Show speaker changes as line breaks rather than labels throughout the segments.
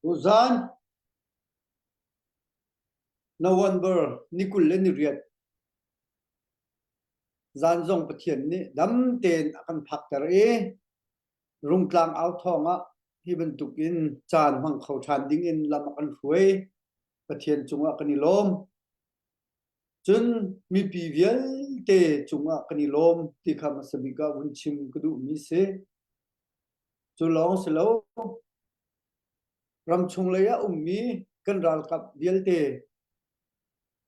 Tuzaan November ni 28 zan zong Pathian nih dam tein a kan phakter i Rungtlang au thawng ah hi bantuk in caan hmang kho ṭhan ding in lam a kan hruai. Pathian cungah kan i lawm. Cun mipi vialte cungah kan i lawm ti kha hmasa bik ah vun chim ka duhmi si. Cu lawng si lo, ramchung lei ah ummi kan ralkap vialte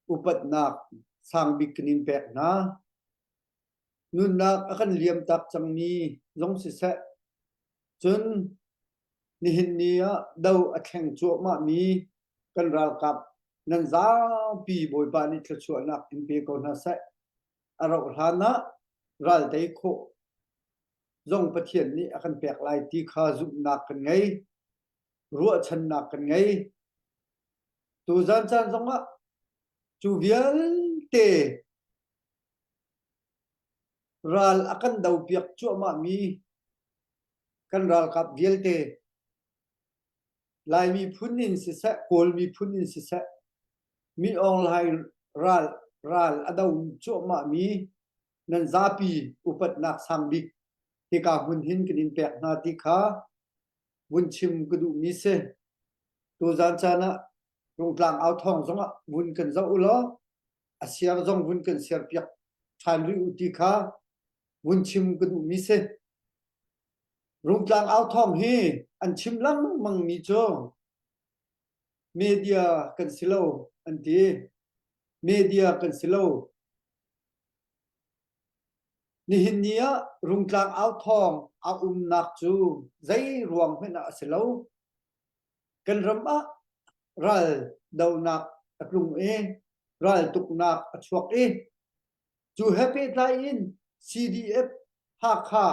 upatnak sangbik kan in pek hna. Nunnak a kan liamtak cangmi zong siseh, cun nihin ni ah do a thleng cuahmahmi kan ralkap nan zapi Bawipa nih thluachuahnak in pe ko hna seh. A rauh hlan ah ral tei khawh zong Pathian nih a kan pek lai ti kha zumhnak kan ngei, ruahchannak kan ngei. Tuzan caan zongah cu vialte ral a kan dopiak cuahmahmi kan ralkap vialte Lai miphun in siseh, Kawl miphun in siseh, Min Aung Hlaing ral ral a do cuahmahmi nan zapi upatnak sangbik hika hmun hin kan in pek hna ti kha vun chim ka duhmi si. Tuzan caan ah Rungtlang au thawng zongah vun kan zoh u law a siar zong vun kan siarpiak ṭhan rih u ti kha vun chim ka duhmi si. Rungtlang au thawng hi an chim lengmangmi cu media kan si lo an ti. Media kan si lo. Nihin ni ah Rungtlang au thawng a umnak cu zei ruang hmanh ah a si lo. Kan ram ah ral donak a tlung i raltuknak a chuak i cu he pehtlai in CDF Hakha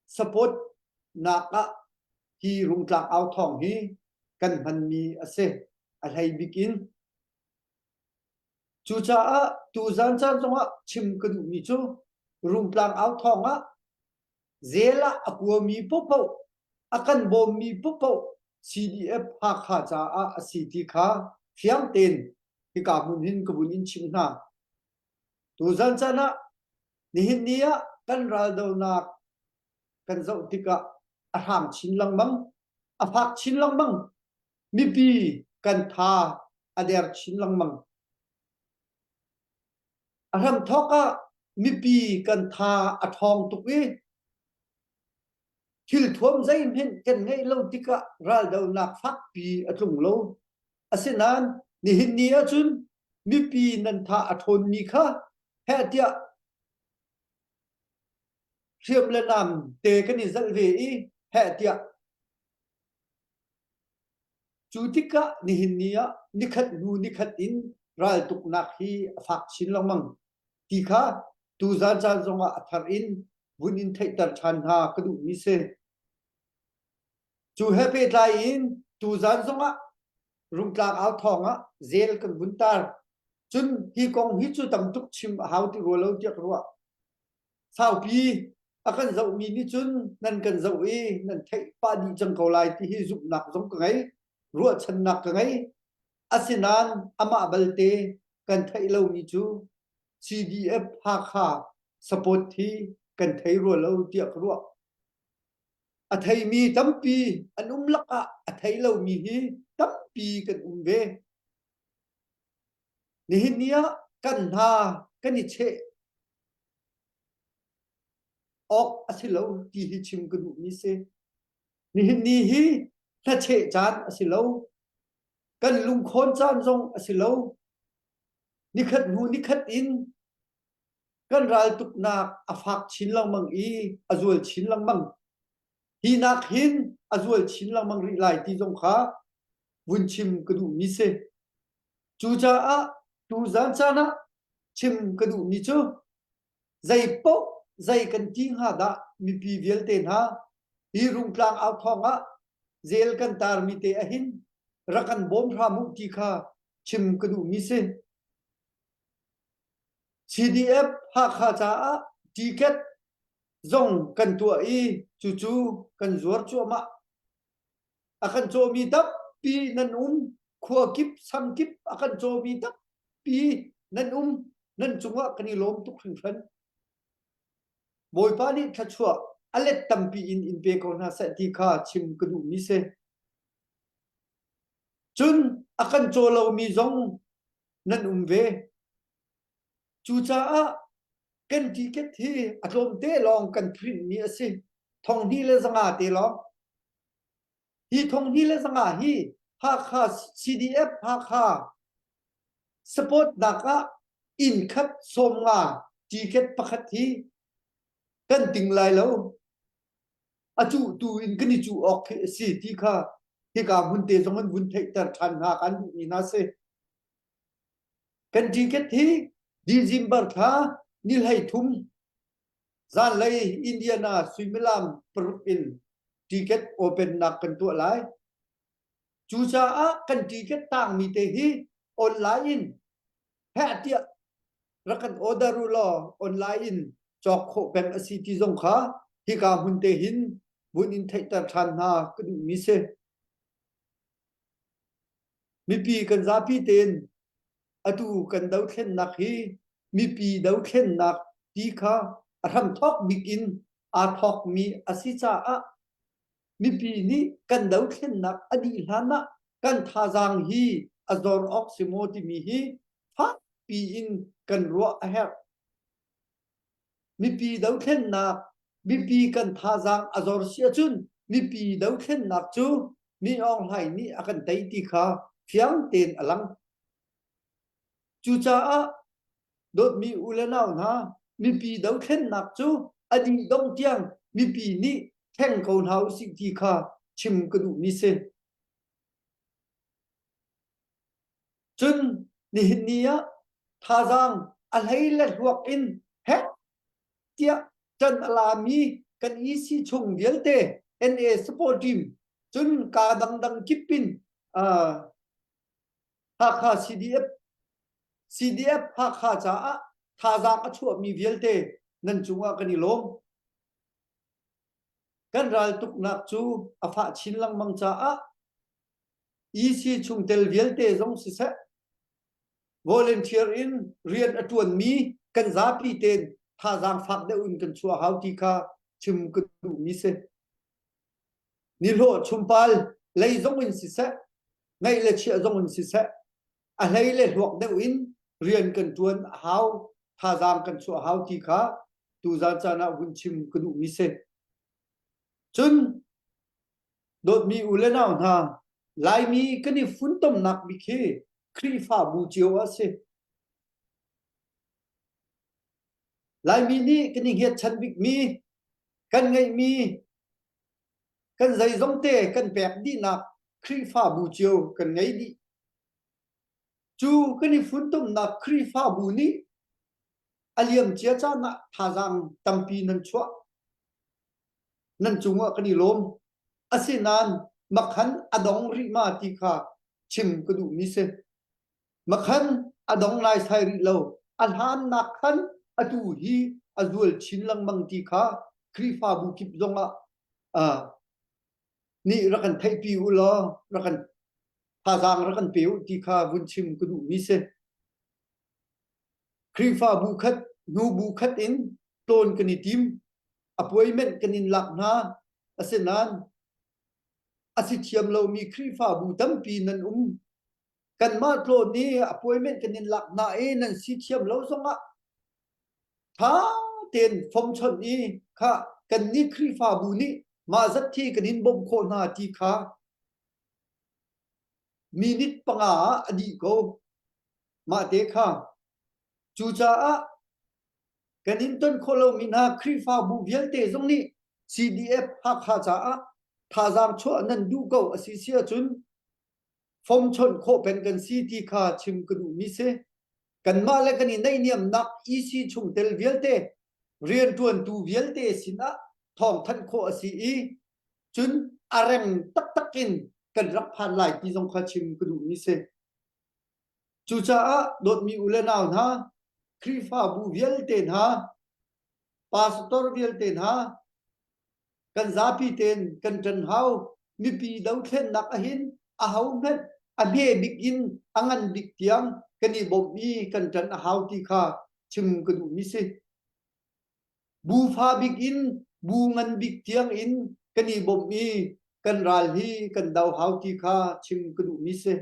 support nak ah hi Rungtlang au thawng hi kan hmanmi a si. A hlei bik in. Cucaah tuzan caan zongah chim ka duhmi cu Rungtlang au thawng ah zel ah a kuami paohpaoh a kan bawmmi paohpaoh CDF Hakha caah a si ti kha fiang tein hika hmun hin ka vun in chimh hna. Tuzan caan ah nihin ni ah kan raldonak kan zoh tikah a hrang chin lengmang, a fak chin lengmang. Mipi kan tha a der chin lengmang. A hramthawk ah mipi kan tha a ṭhawng tuk i thilthuam zeihmanh kan ngeih lo tikah raldonak fakpi a tlung lo. Asinain nihin ni ahcun mipi nan tha a ṭhawnmi kha heh tiah hriam le nam te kan i zalh ve i heh tiah Cu tikah nihin ni ah nikhat hnu nikhat in raltuknak hi a fak chin lengmang ti kha tuzan caan zongah a thar in vun in theihter ṭhan hna ka duhmi si. Cu he pehtlai in tuzan zongah Rungtlang au thawng ah zel kan vun tar. Cun hi kong hi cu tam tuk chim a hau ti rua lo tiah ka ruah. Saupi a kan zohmi nih cun nan kan zoh i nan theih pah dih cang ko lai ti hi zumhnak zong ka ngei, ruahchannak ka ngei. Asinain amah balte kan theih lomi cu CDF Hakha support hi kan thei rua lo tiah ka ruah. A theimi tampi an um lakah a thei lomi hi tampi kan um ve. Nihin ni ah kan hna kan i cheh awk a si lo ti hi chim ka duhmi si. Nihin ni hi hnacheh caan a si lo. Kan lungkhawn caan zong a si lo. Nikhat hnu nikhat in kan raltuknak a fak chin lengmang i a zual chin lengmang. Hi nak hin a zual chin lengmang rih lai ti zong kha vun chim ka duhmi si. Cucaah tuzan caan ah chim ka duhmi cu zei paoh zei kan ti hnga dah mipi vialte hna hi Rungtlang au thawng ah zel kan tarmi te ahhin rak kan bawm hram uh ti kha chim ka duhmi si. CDF Hakha caah ticket. zong kan tuah i cucu kan zuar cuahmah. A kan cawmi tampi nan um, khua kip, sang kip a kan cawmi tampi nan um, nan cungah kan i lawm tuk hringhran. Bawipa nih thluachuah a let tampi in in pe ko hna seh ti kha chim ka duhmi si. Cun a kan caw lomi zong nan um ve. Cucaah kan ticket hi a tlawmte lawng kan print mi a si. Thonghnih le zanga te lawng. Hi thonghnih le zanga hi Hakha CDF Hakha support nak ah inn khat 50 ticket pakhat hi kan ting lai lo. A cuh tu in kan i cuh awk khi a si ti kha hika hmun te zong an vun theihter ṭhan hna kan duhmi hna si. Kan ticket hi December thla ni 13 zanlei Indiana suimilam 6 in ticket open nak kan tuah lai. Cucaah kan ticket tangmi te hi online in heh tiah rak kan order u law online in cawk khawh peng a si ti zong kha hika hmun te hin vun in theihter ṭhan hna ka duhmi si. Mipi kan zapi tein atu kan dothlennak hi mipi dothlennak ti kha a hramthawk bik in aa thawkmi a si caah mipi nih kan dothlennak a dih hlan ah kan thazaang hi a zor awk si maw timi hi fakpi in kan ruah a herh. Mipi dothlennak, mipi kan thazaang a zor si ahcun mipi dothlennak cu Min Aung Hlaing nih a kan tei ti kha fiang tein a lang. Cucaah dawtmi u le nau hna, mipi dothlennak cu a dih dongh tiang mipi nih thleng ko hna usih ti kha chim ka duhmi si. Cun nihin ni ah thazaang a hlei le hluak in hek tiah ṭan a lami kan EC chung vialte NA support team cun kaa dangdang kip in uh, Hakha CDF CDF Hakha caah thazaang a chuahmi vialte nan cungah kan i lawm. Kan raltuknak cu a fah chin lengmang caah EC chungtel vialte zong siseh, volunteer in rian a ṭuanmi kan zapi tein thazaang fak deuh in kan chuah hau ti kha chim ka duhmi si. Nihlawh chumpal lei zong in siseh, ngeih le chiah zong in siseh, a hlei le hluak deuh in rian kan ṭuan a hau, thazaang kan chuah hau ti kha tuzan caan ah vun chim ka duhmi si. Cun Dawtmi u le nau hna, Laimi kan i funtomnak bik hi Khrihfabu cio a si. Laimi nih kan i hngetchan bikmi, kan ngeihmi, kan zeizong te kan pek dihnak Khrihfabu cio kan ngei dih. Cu kan i funtomnak Khrihfabu nih a liamcia caan ah thazaang tampi nan chuah. Nan cungah kan i lawm. Asinain makhan a dong rih ma ti kha chim ka duhmi si. Makhan a dong naisai rih lo. A hlannak khan atu hi a zual chin lengmang ti kha Khrihfabu kip zongah uh, nih rak kan theihpi u law rak kan thazaang rak kan pe u ti kha vun chim ka duhmi si. Khrihfabu khat hnu bu khat in tlawn kan i tim. Appointment kan in lak hna. Asinain a si thiam lomi Khrihfabu tampi nan um. Kanmah tlawn i appointment kan in lak hna i nan si thiam lo zongah ṭha tein fomchonh i kha kannih Khrihfabu nih mah zat hi kan in bawmh khawh hna ti kha minute panga ah a dih ko. Mah te kha. Cucaah kan in ton khawh lomi hna Khrihfabu vialte zong nih CDF Hakha caah thazaang chuah nan duh ko a si si ahcun fomchonh khawh peng kan si ti kha chim ka duhmi si. Kanmah le kan i naihniamnak EC chungtel vialte rianṭuantu vialte sinah thawngthanh khawh a si i cun a reng taktak in kan rak phan lai ti zong kha chim ka duhmi si. Cucaah dawtmi u le nau hna, Khrihfabu vialte hna. Pastor vialte hna kan zapi tein kan ṭan hau. Mipi dothlennak ahhin aho hmanh a hme bik in a ngan bik tiang kan i bawmh i kan ṭan a hau ti kha chim ka duhmi si. Bu fa bik in bu ngan bik tiang in kan i bawmh i kan ral hi kan do hau ti kha chim ka duhmi si.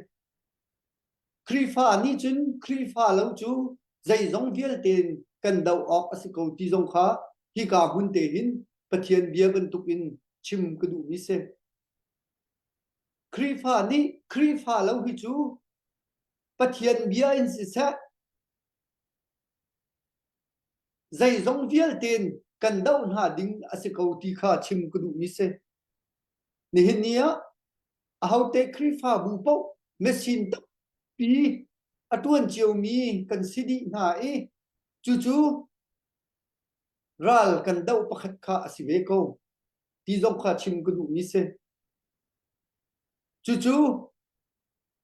Khrihfa nih cun Khrihfa lo cu zeizong vialte in kan doh awk a si ko ti zong kha hika hmun te hin Pathian bia bantukin chim ka duhmi si. Khrihfa nih Khrihfa lo hi cu Pathian bia in siseh zeizong vialte in kan doh hna ding a si ko ti kha chim ka duhmi si. Nihin ni ah ahote Khrihfabu paoh machine tampi a ṭuan ciomi kan si dih hna i cucu ral kan doh pakhat kha a si ve ko ti zong kha chim ka duhmi si. Cucu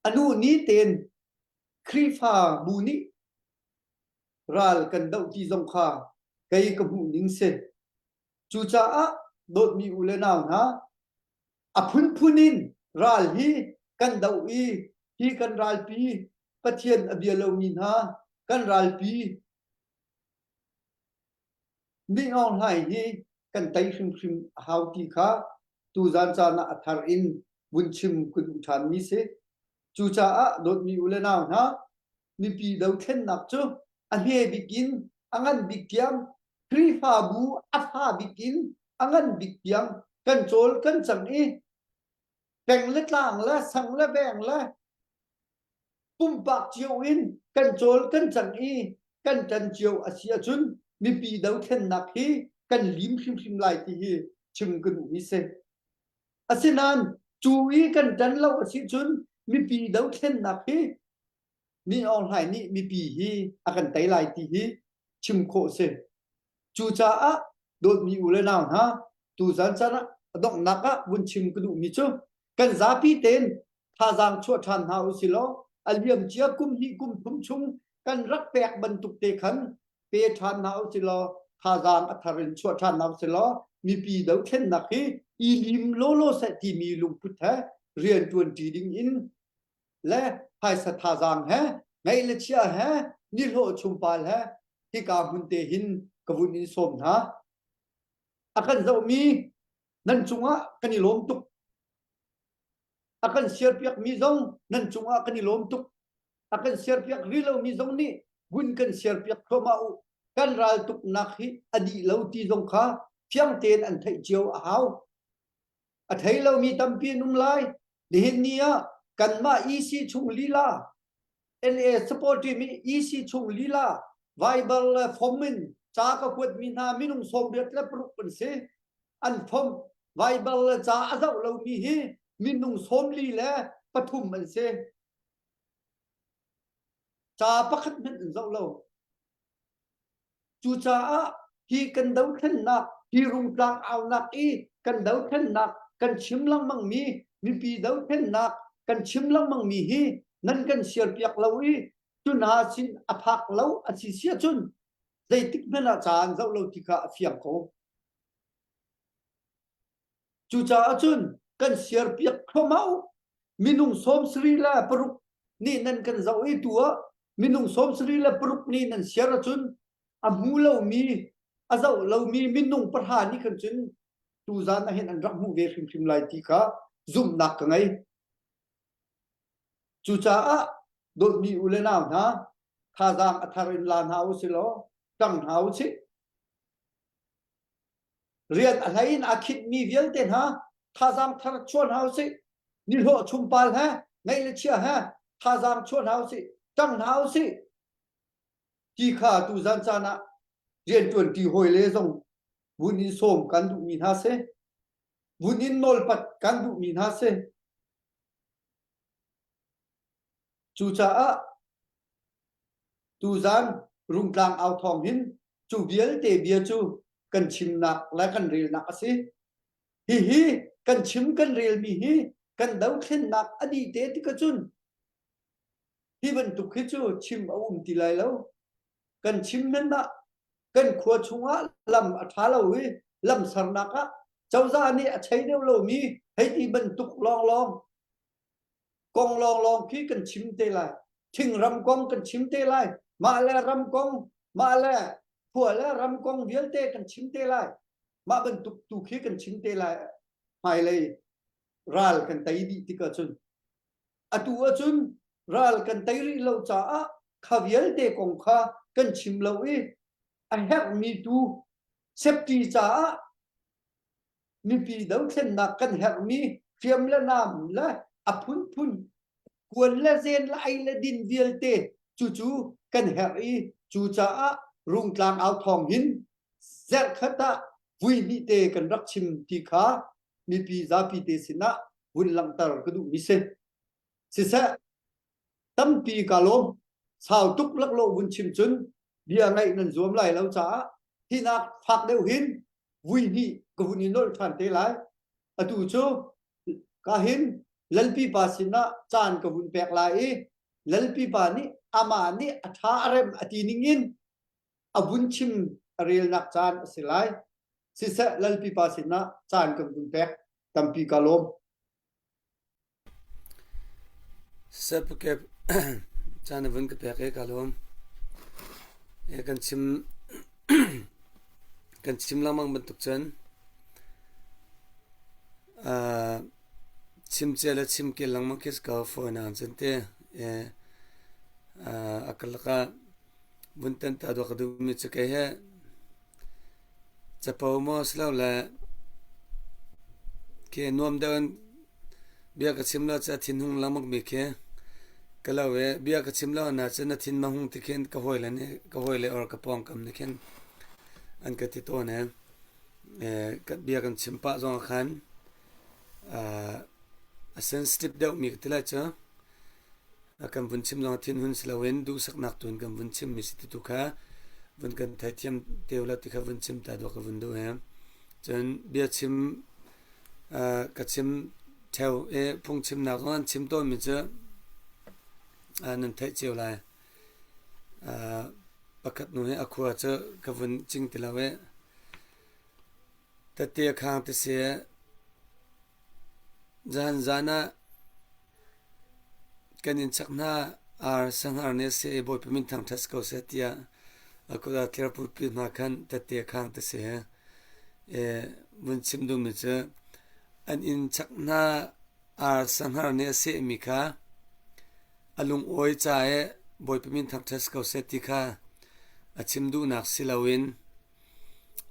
a nu ni tein Khrihfabu nih ral kan doh ti zong kha kei ka hmuh ning si. Cucaah dawtmi u le nau hna, a phunphun in ral hi kan doh i hi kan ralpi Pathian a bia lomi hna kan ralpi Min Aung Hlaing hi kan tei hrimhrim a hau ti kha tuzan caan ah a thar in vun chim ka duh ṭhanmi si. Cucaah dawtmi u le nau hna, mipi dothlennak cu a hme bik in a ngan bik tiang Khrihfabu a fa bik in a ngan bik tiang kan cawl kan cang i peng le tlang le sang le veng le pumpak cio in kan cawl kan cang i kan ṭan cio a si ahcun mipi dothlennak hi kan lim hrimhrim lai ti hi chim ka duhmi si. Asinain cu i kan ṭan lo a si cun mipi dothlennak hi Min Aung Hlaing nih mipi hi a kan tei lai ti hi chim khawh si. Cucaah dawtmi u le nau hna, tuzan caan ah a donghnak ah vun chim ka duhmi cu kan zapi tein thazaang chuah ṭhan hna u si law a liamcia kum hnih kum thum chung kan rak pek bantuk te khan pe ṭhan hna u si law thazaang a thar in chuah ṭhan hna u si law mipi dothlennak hi i lim lawlaw seh timi lungput he rian ṭuanṭi ding in le phaisa thazaang he ngeih le chia he nihlawh chungpal he hika hmun te hin ka vun in sawm hna. A kan zohmi nan cungah kan i lawm tuk. A kan siarpiakmi zong nan cungah kan i lawm tuk. A kan siarpiak rih lomi zong nih vun kan siarpiak thluahmah u. Kan raltuknak hi a dih lo ti zong kha fiang tein an theih cio a hau. A thei lomi tampi an um lai. Nihin ni ah kanmah EC chung lila NA support team i EC chung lila Viber le form in ca ka kuatmi hna minung 86 an si. An form Viber le ca a zoh lomi hi minung 43 an si. Ca pakhat hmanh an zoh lo. Cucaah hi kan dothlennak, hi rungtlang aunak i kan dothlennak kan chim lengmangmi mipi dothlennak kan chim lengmangmi hi nan kan siarpiak lo i cu hna sin a phak lo a si si ahcun zeitik hmanh ah ca an zoh lo ti kha a fiang ko. Cucaah cun kan siarpiak thluahmah u. Minung 76 nih nan kan zoh i tu ah minung 76 nih nan siar ahcun a hmu lomi a zoh lomi minung pahra nih khan cun tuzan ah hin an rak hmuh ve hrimhrim lai ti kha zumhnak ka ngei. Cucaah dawtmi u le nau hna thazaang a thar in la hna u si law ṭang hna u sih. Rian a hlei in aa khinhmi vialte hna thazaang thar chuah hna usih. Nihlawh chumpal he ngeih le chia he thazaang chuah hna usih, ṭang hna usih ti kha tuzan caan ah rianṭuanṭi hawi le zong vun in sawm kan duhmi hna si. Vun in nawlpat kan duhmi hna si. Cucaah tuzan Rungtlang au thawng hin cu vialte bia cu kan chimnak le kan relnak a si. Hihi kan chim kan relmi hi kan dothlennak a dih te tik ahcun hi bantuk hi cu chim a um ti lai lo. Kan chim hmanh ah. Kan khua chungah lam a ṭha lo i lam sernak ah cozah nih a chei deuh lomi hei ti bantuk lawnglawng kong lawnglawng khi kan chim te lai. Thingram kong kan chim te lai. Mah le ram kong, mah le khua le ram kong vialte kan chim te lai. Mah bantuk tu khi kan chim te lai. Hmailei ral kan tei dih tik ahcun atu ahcun ral kan tei rih lo caah kha vialte kong kha kan chim lo i a herhmi tu safety caah mipi dothlennak kan herhmi hriam le nam le a phunphun kuan le zen le ei le din vialte cucu kan herh i cucaah Rungtlang au thawng hin zarhkhat ah vui hnih te kan rak chim ti kha mipi zapi te sinah vun langhter ka duhmi si. Siseh, tampi ka lawm. Sau tuk laklawh vun chim cun bia ngaih nan zuam lai lo caah hinak fak deuh hin vui hnih ka vun i nolh ṭhan te lai. Atu cu ka hin Lalpi pa sinah caan ka vun pek lai i Lalpi pa nih amah nih a ṭha a rem a ti ning in a vun chim a relnak caan a si lai. Siseh Lalpi pa sinah caan kan vun pek. Tampi ka lawm.
Siseh caan na vun ka pek i ka lawm. Kan chim kan chim lengmang bantuk cun chim cia le chim kel lengmang khi si ko fawi nain cun ti. A karlak ah vun tan ta dawh ka duhmi cu kei hi capo maw silole khi nuam deuh in bia ka chim lo cu a thinhung lengmang mi khi ka lo i bia ka chim lo na cun na thin ma hung ti khin ka hawile nih ka hawile or ka pawngkam nih khin an ka ti tawn i bia kan chim pah zong ah khan a sensitive deuh mi ka ti lai cu. Kan vun chim zong thinhun si loin duhsaknak tu in kan vun chimmi si ti tu kha vun kan theithiam te u law ti kha vun chim ta dawh ka vun duh he. Cun biachim ka chim theo i phungchimnak zong an chim tawnmi cu nan theih cio lai. Pakhat nu hi a khua cu ka vun cing ti lo i tette khang ti si Zan zan ah kan inn chak hna ar sanghar nih a seh i Bawipa min thangṭhat si ko seh tiah a kut ah tlerpurpi hna khan tette a khang ti si. Vun chim duhmi cu an inn chak hna ar sanghar nih a sehmi kha a lungawi ca i Bawipa min thangṭhat si ko seh ti kha a chim duhnak si loin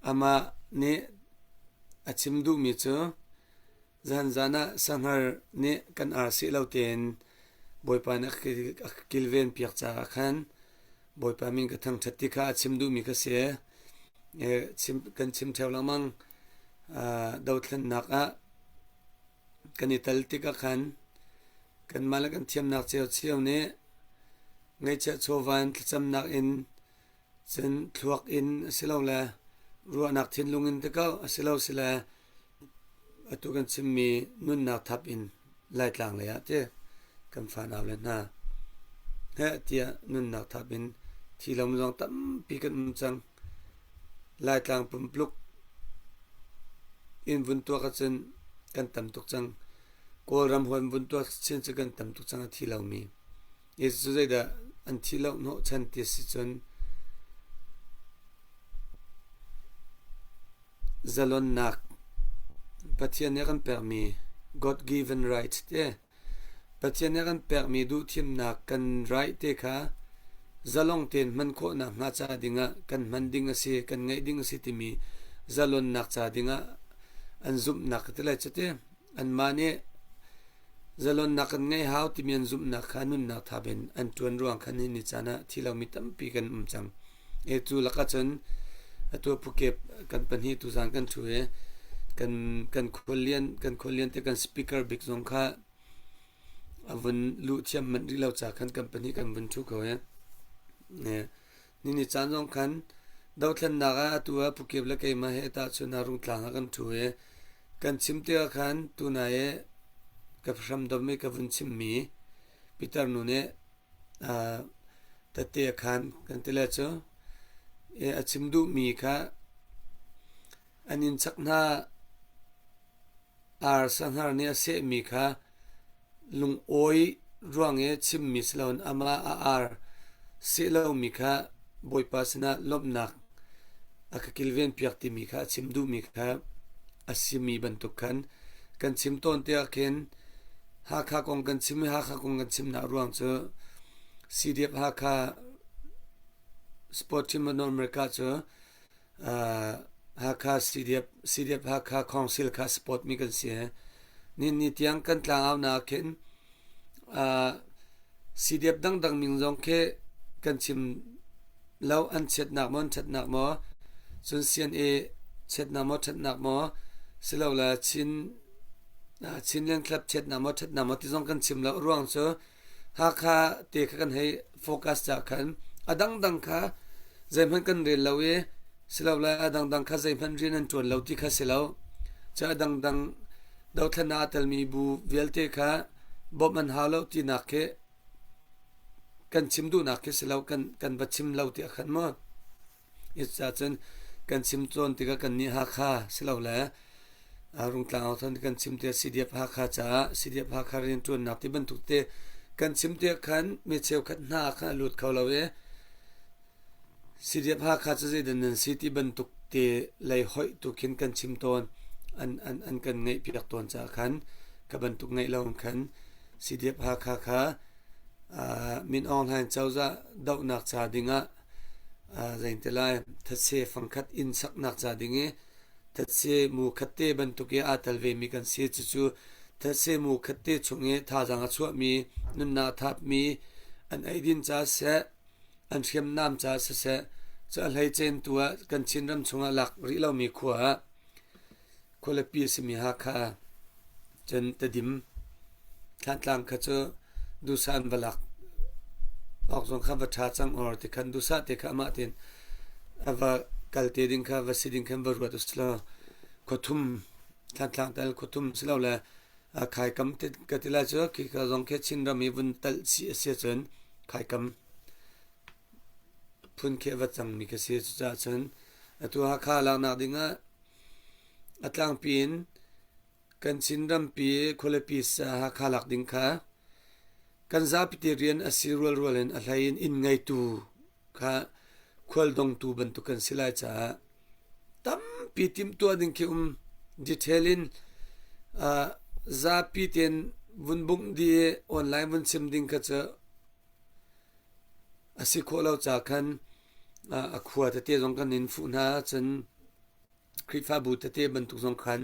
amah nih a chim duhmi cu Zanzan ah sahngar nih kan ar sih lo tein Bawipa nih a ka kilven piak caah khan Bawipa min ka thangṭhat ti kha a chim duhmi kha si. Kan chim ṭheo lengmang. Dothlennak ah kan i tel tikah khan kanmah le kan thiamnak cio nih ngaihchiah chawva in thlacamnak in Cun thluak in asilole ruahnak thinlung in ti ko asilo sile atu kan chimmi nunnak thap in Laitlang lei ah ti kan fanau le hna heh tiah nunnak thap in thi lo zong tampi kan um cang. Laitlang pumpluk in vun tuak ahcun kan tam tuk cang. Kawlram hawi vun tuak chin cu kan tam tuk cang a thi lomi. Jesuh cu zeidah an thih lo hnawhchan ti a si cun zalonnak Pathian nih a kan pekmi God given right te Pathian nih a kan pekmi duhthimnak kan right te kha zalong tein hman khawhnak hnga ca dingah kan hman ding a si kan ngeih ding a si timi zalonnak ca dingah an zumhnak ka ti lai cu ti Anmah nih zalonnak kan ngei hau timi an zumhnak kha nunnak thap in an ṭuan ruang khan hi ni caan ah thi lomi tampi kan um cang. E cu lakah cun atu Phuket kan pahnih tuzaan kan ṭhu i kan kan khualian kan khualian te kan speaker bik zong kha a vun luh thiam manh rih lo ca khan kan pahnih kan vun ṭhu ko i Nini caan zong khan dothlennak ah atu ah Pukep le keimah he tahchun ah Rungtlang ah kan ṭhu i kan chim tikah khan tunai i ka hramdom i ka vun chimmi Peter nu nih tette a khan kan ti le cu. A chim duhmi kha an inn chak hna ar sahngar nih a sehmi kha lungawi ruang i chimmi si loin amah a ar seh lomi kha Bawipa sinah lawmhnak a ka kilvenpiak timi kha a chim duhmi kha a simi bantuk khan kan chim tawn tiah khin Hakha kong kan chim i Hakha kong kan chimnak ruang cu CDF Hakha Sport Team of North America cu Hakha CDF, CDF Hakha Council kha support mi kan si. Ni ni tiang kan tlangau nak khin CDF dangdang min zong khi kan chim lo an chiatnak maw an ṭhatnak maw cun CNA chiatnak maw ṭhatnak maw silole Chin Chinland Club chiatnak maw ṭhatnak maw ti zong kan chim lo ruang cu Hakha te kha kan hei focus cah khan a dangdang kha zeihmanh kan rel lo i silole a dangdang kha zeihmanh rian an ṭuan lo ti kha si lo. Cu a dangdang dothlennak aa telmi bu vialte kha bawmh an hau lo tinak khi kan chim duhnak khi si lo kan kan va chim lo tiah khan maw Cucaah kan chim tawn tikah kannih Hakha silole Rungtlang ah kan chim tikah CDF Hakha caah CDF Hakha rianṭuannak ti bantuk te kan chim tikah khan mi cheukhat hna khan a lut kho lo i CDF Hakha cu zeidah nan si ti bantuk te lei hoih tu khin kan chim tawn an an an kan ngaihpiak tawn caah khan ka bantuk ngaih lo in khan CDF Hakha kha Min Aung Hlaing cozah dohnak ca dingah Zeiti lai thetse fangkhat inn saknak ca ding i thetse mu khatte bantuk i aa tel vemi kan si. Cucu thetse mu khatte chung i thazaang a chuahmi, nunnak a thapmi, an eidin ca siseh, an hriamnam ca siseh, cu a hleicen tu ah kan Chinram chungah lak rih lomi khua ah Khualipi a simi Hakha cun Tedim Thlantlang kha cu duhsah an va lak awk zong kha va ṭha cang or ti khan duhsah te kha amah tein a va kal te ding kha va si ding khan va ruat usila khuathum Thlantlang tal khuathum silole khaikam te ka ti lai cu khi ka zong khi Chinram i vun talh chih a si ahcun khaikam phun khi a va cangmi ka si. Cucaah cun atu Hakha laknak dingah A tlangpi in kan Chinrampi khualipi Hakha lak ding kha kan zapite rian a si rualrual in a hlei in inn ngeitu kha khualdongtu bantuk kan si lai caah tampi timhtuah ding khi um detail in zapi tein vun bungh dih i online vun chim ding kha cu a si khawh lo ca khan a khua tete zong kan in fuh hna cun Khrihfabu tete bantuk zong khan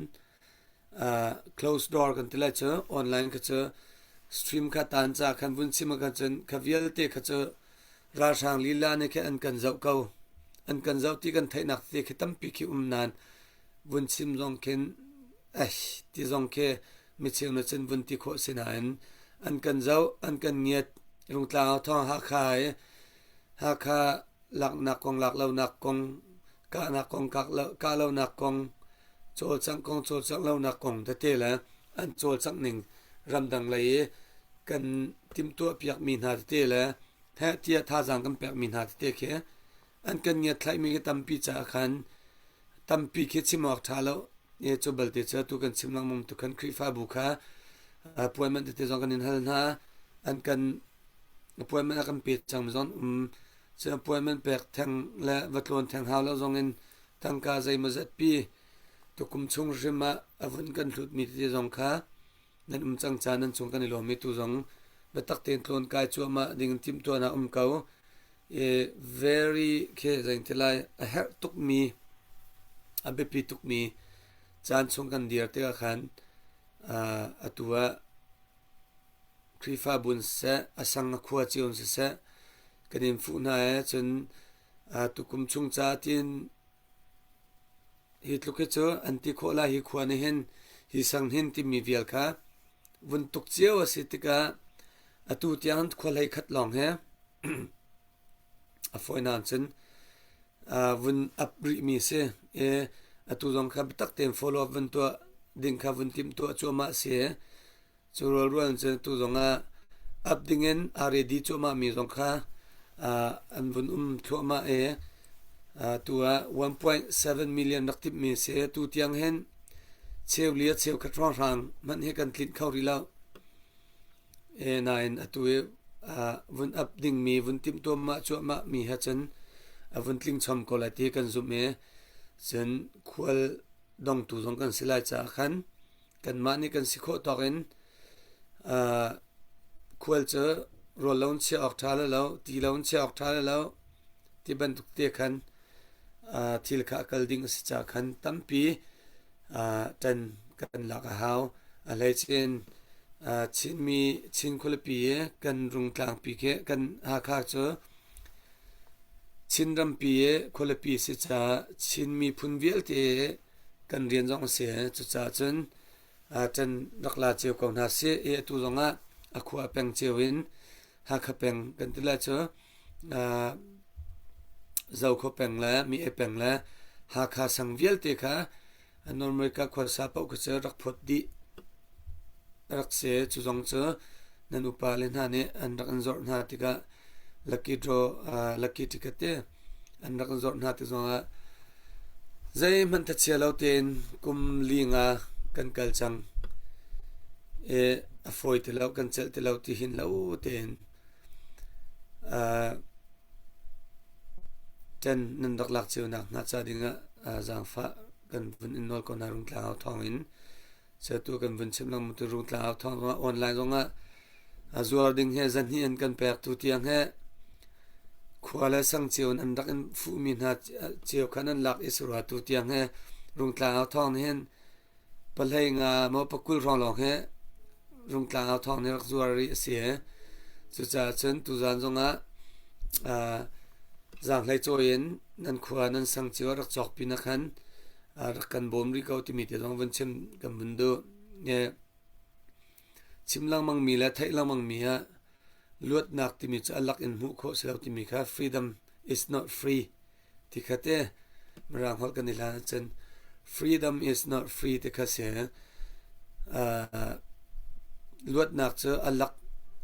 close door kan ti lai cu online kha cu stream kha tan ca khan vun chim ah khan cun kha vialte kha cu ralhrang lila nih khin an kan zoh ko an kan zoh ti kan theihnak tete khi tampi khi um nain vun chim zong khin eh ti zong khi micheu na cun vun ti khawh si nain an kan zoh an kan ngiat Rungtlang ah thawng Hakha i Hakha laknak kong lak lonak kong kahnak kong kah lonak kong cawlcangh kong cawlcangh lonak kong tete le an cawlcangh ning ramdang lei i kan timhtuah piakmi hna tete le heh tiah thazaang kan pekmi hna tete khi an kan ngiatthlaihmi khi tampi caah khan tampi khi chim awk ṭha lo. E cu balte cu atu kan chim lengmang tu khan Khrihfabu kha appointment tete zong kan in hal hna. An kan appointment a kan pe cang mi zong um. Cu appointment pek theng le va tlawn theng hau lo zong in tangka zeimawzat pi tukum chung hrim ah a vun kan hlut mi tete zong kha nan um cang ca nan cung kan i lawm i tu zong biatak tein tlawn kai cuahmah ding timhtuahnak um ko. I very khi zeiti lai a herh tukmi a biapi tukmi caan chung kan dir tikah khan atu ah Khrihfabu in siseh a sang a khua cio in siseh kan in fuh hna i cun tukum chung ca tiin hi tluk hi cu an ti khawh lai hi khua nih hin hi sang hin timi vial kha vun tuk cio a si tikah atu tiang khua hlei khat lawng he a fawinak cun vun ap rihmi a si i atu zong kha biatak tein follow up vun tuah ding kha vun timhtuah cuahmah a si. Cu rualrual cun atu zong ah ap dingin aa ready cuahmah mi zong kha an vun um thluahmah i. Tu ah 1.7 million rak timhmi a si. Tu tiang hin cheu li a cheu khat hrawnghrang hmanh hi kan tlinh kho rih lo. E nain atu i vun up dingmi vun timhtuahmah cuahmah mi he cun a vun tling chom ko lai ti kan zumh i cun khual dongtu zong kan si lai caah khan kanmah nih kan si khawh tawk in khual cu rawl lo in chiah awk ṭha lo, ti lo in chiah awk ṭha lo ti bantuk te khan thil kha a kal ding a si caah khan tampi ṭan kan lak a hau. A hleice in Chinmi Chin khualipi i kan Rungtlangpi khi kan Hakha cu Chin rampi i khualipi a si caah Chin miphun vialte kan rian zong a si. Cucaah cun ṭan rak la cio ko hna sih i atu zongah a khua peng cio in Hakha peng kan ti lai cu Zokhua peng le Mi-e peng le Hakha sang vialte kha North America khuasa paoh kha cu rak phawt dih rak si. Cu zong cu nan upa le hna nih an rak in zorh hna tikah lucky draw lucky ticket te an rak in zorh hna tik zongah zeihmanh thachia lo tein kum li nga kan kal cang i a fawi ti lo kan celh ti lo ti hin lo tein ṭan nan rak lak cio nak hna ca dingah zaangfah kan vun in nawl ko hna Rungtlang au thawng in tu kan vun chim lengmang tu Rungtlang au thawng zongah online zongah a zuar ding he zahnih an kan pek tu tiang he khua le sang cio in an rak in fuhmi hna cio khan an lak i sarua tu tiang he Rungtlang au thawng nih hin Pahlei nga maw pakul hrawng lawng hi Rungtlang au thawng nih rak zuar rih a si. Cucaah cun tuzaan zongah zaanghlei cawi in nan khua nan sang cio rak cawk pin ah khan rak kan bawm rih ko timi te zong vun chim kan vun duh. Chim lengmang mi le theih lengmang mi ah luatnak timi cu a lak in hmuh khawh si lo timi kha freedom is not free Ti kha te Mirang holh kan i hlan ahcun freedom is not free ti kha si. Luatnak cu a lak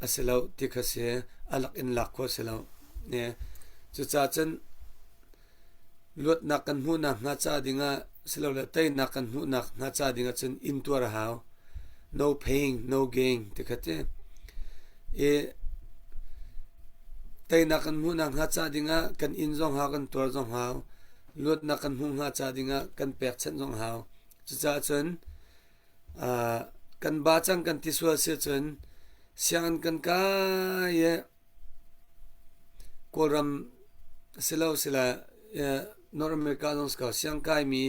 a si lo ti kha si. A lak in lak khawh a si lo. Cucaah cun luatnak kan hmuhnak hnga ca dingah silole teinak kan hmuhnak hnga ca dingah cun intuar a hau. No pain, no gain ti kha ti. I teinak kan hmuhnak hnga ca dingah kan inn zong hau, kan tuar zong hau. Luatnak kan hmuh hnga ca dingah kan pekchanh zong hau. Cucaah cun kan ba cang kan ti sual si ahcun sianginn kan kai i Kawlram silo sila North America zong si ko siangkaimi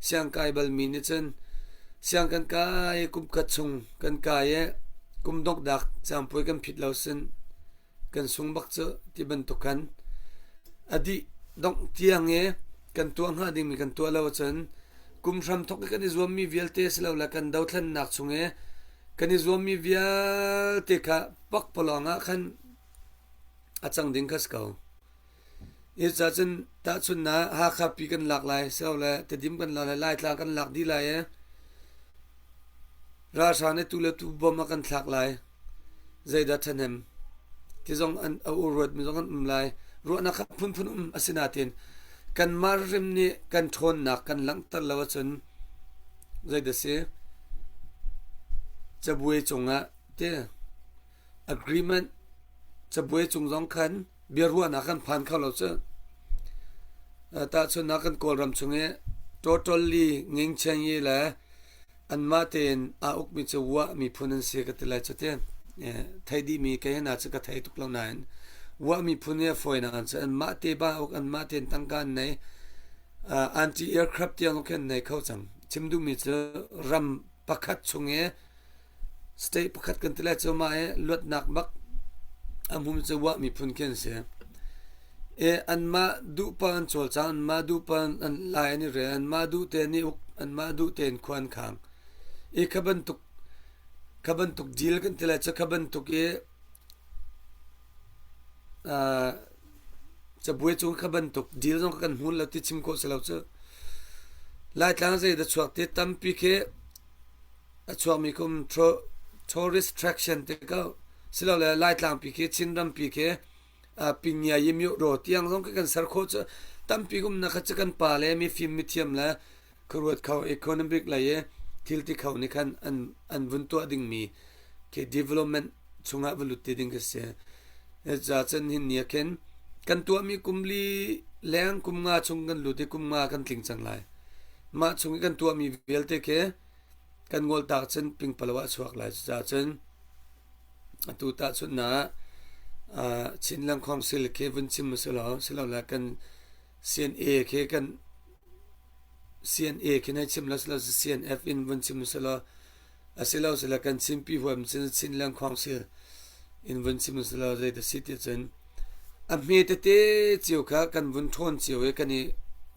siangkai balmi nih cun siang kan kai kum khat chung kan kai i kum dongdak cangpuai kan phit lo sin kan sung bak cu ti bantuk khan a dih dongh tiang i kan tuah hnga dingmi kan tuah lo ahcun kum hram thok i kan i zuammi vialte silole kan dothlennak chung i kan i zuammi vialte kha pakpalawng ah khan a cang ding kha si ko. Hi ca cun tahchunhnak Hakha pi kan lak lai silole Tedim kan lak lai Laitlang kan lak dih lai i ralhrang nih tu le tu bom a kan thlak lai. Zeidah ṭhahnem ti zong an a ruatmi zong an um lai. Ruahnak kha phunphun um a si nain kanmah hrim nih kan ṭhawnnak kan langhter lo ahcun zeidah si cabuai cungah ti agreement cabuai cung zong khan biaruahnak kan phan kho lo cu. Tahchunhnak kan Kawlram chung i totally ngingchianyi le anmah tein aa ukmi cu Wah miphun an si ka ti lai cu ti. Thei dihmi kei hna cu ka thei tuk lo nain Wah miphun hi a fawinak an si. Anmah te ba uk, anmah tein tangka an nei. Anti aircraft tiang khin nei kho cang. Chim duhmi cu ram pakhat chung i State pakhat kan ti lai cu mah i luatnak bak a hmumi cu Wah miphun khi an si. I anmah duh pa an cawlcang, anmah duh pa an lai an i rel, anmah duh te an i uk, anmah duh tein khua an khang. I kha bantuk deal kan ti lai cu kha bantuk i cabuai cung kha bantuk deal zong kan hmu lo ti chim khawh si lo cu. Laitlang zei dah chuak ti tampi khi a chuakmi kum tourist attraction te ko silole Laitlang pi khi Chinram pi khi Pinya Yimyo ro tiang zong kan ser khawh cu. Tampi umnak kha cu kan pa le mifim mithiam le khuaruat kho economic lei i thil ti kho nih khan an vun tuah dingmi khi development chungah va lut te ding khi si. Ca cun hin ni ah khin kan tuahmi kum li leng kum nga chung kan lut i kum nga kan tling cang lai. Mah chung i kan tuahmi vialte khi kan ngol tak cun pingpalo ah a chuak lai. Cucaah cun atu tahchunhnak ah Chinland Council khi vun chim usih silole kan CNA khi kan CNA khi hei chim lo silo CNF in vun chim usih asilo sila kan Chinpi huam cun Chinland Council in vun chim usih zei dah si ti cun a hme tete cio kha kan vun ṭhawn cio i kan i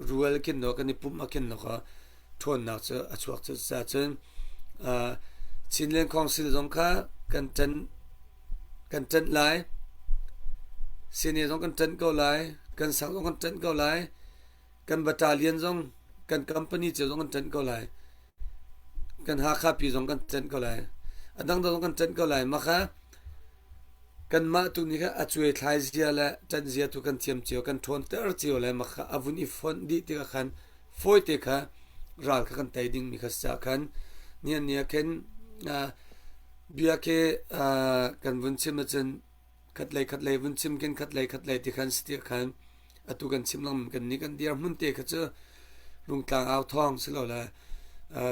rual khin lo kan i pumh ah khin lo kha ṭhawnnak cu a chuak cu cun Chinland Council zong kha kan ṭan kan ṭanh lai. Sine zong kan ṭanh ko lai. Kan sang zong kan ṭanh ko lai. Kan battalion zong kan company cio zong kan ṭanh ko lai. Kan Hakha pi zong kan ṭanh ko lai. A dangdang zong kan ṭanh ko lai. Mah kha kanmah tu nih kha a cuai thlai zia le ṭanh zia tu kan thiam cio kan ṭhawnter cio le mah kha a vun i fonh dih tikah khan fawite kha ral kha kan tei dingmi kha si khan nian ni ah khin bia khi kan vun chim ahcun khatlei khatlei vun chim khin khatlei khatlei ti khan si ti khan atu kan chim lengmang kan nih kan dirhmun te kha cu Rungtlang au thawng silole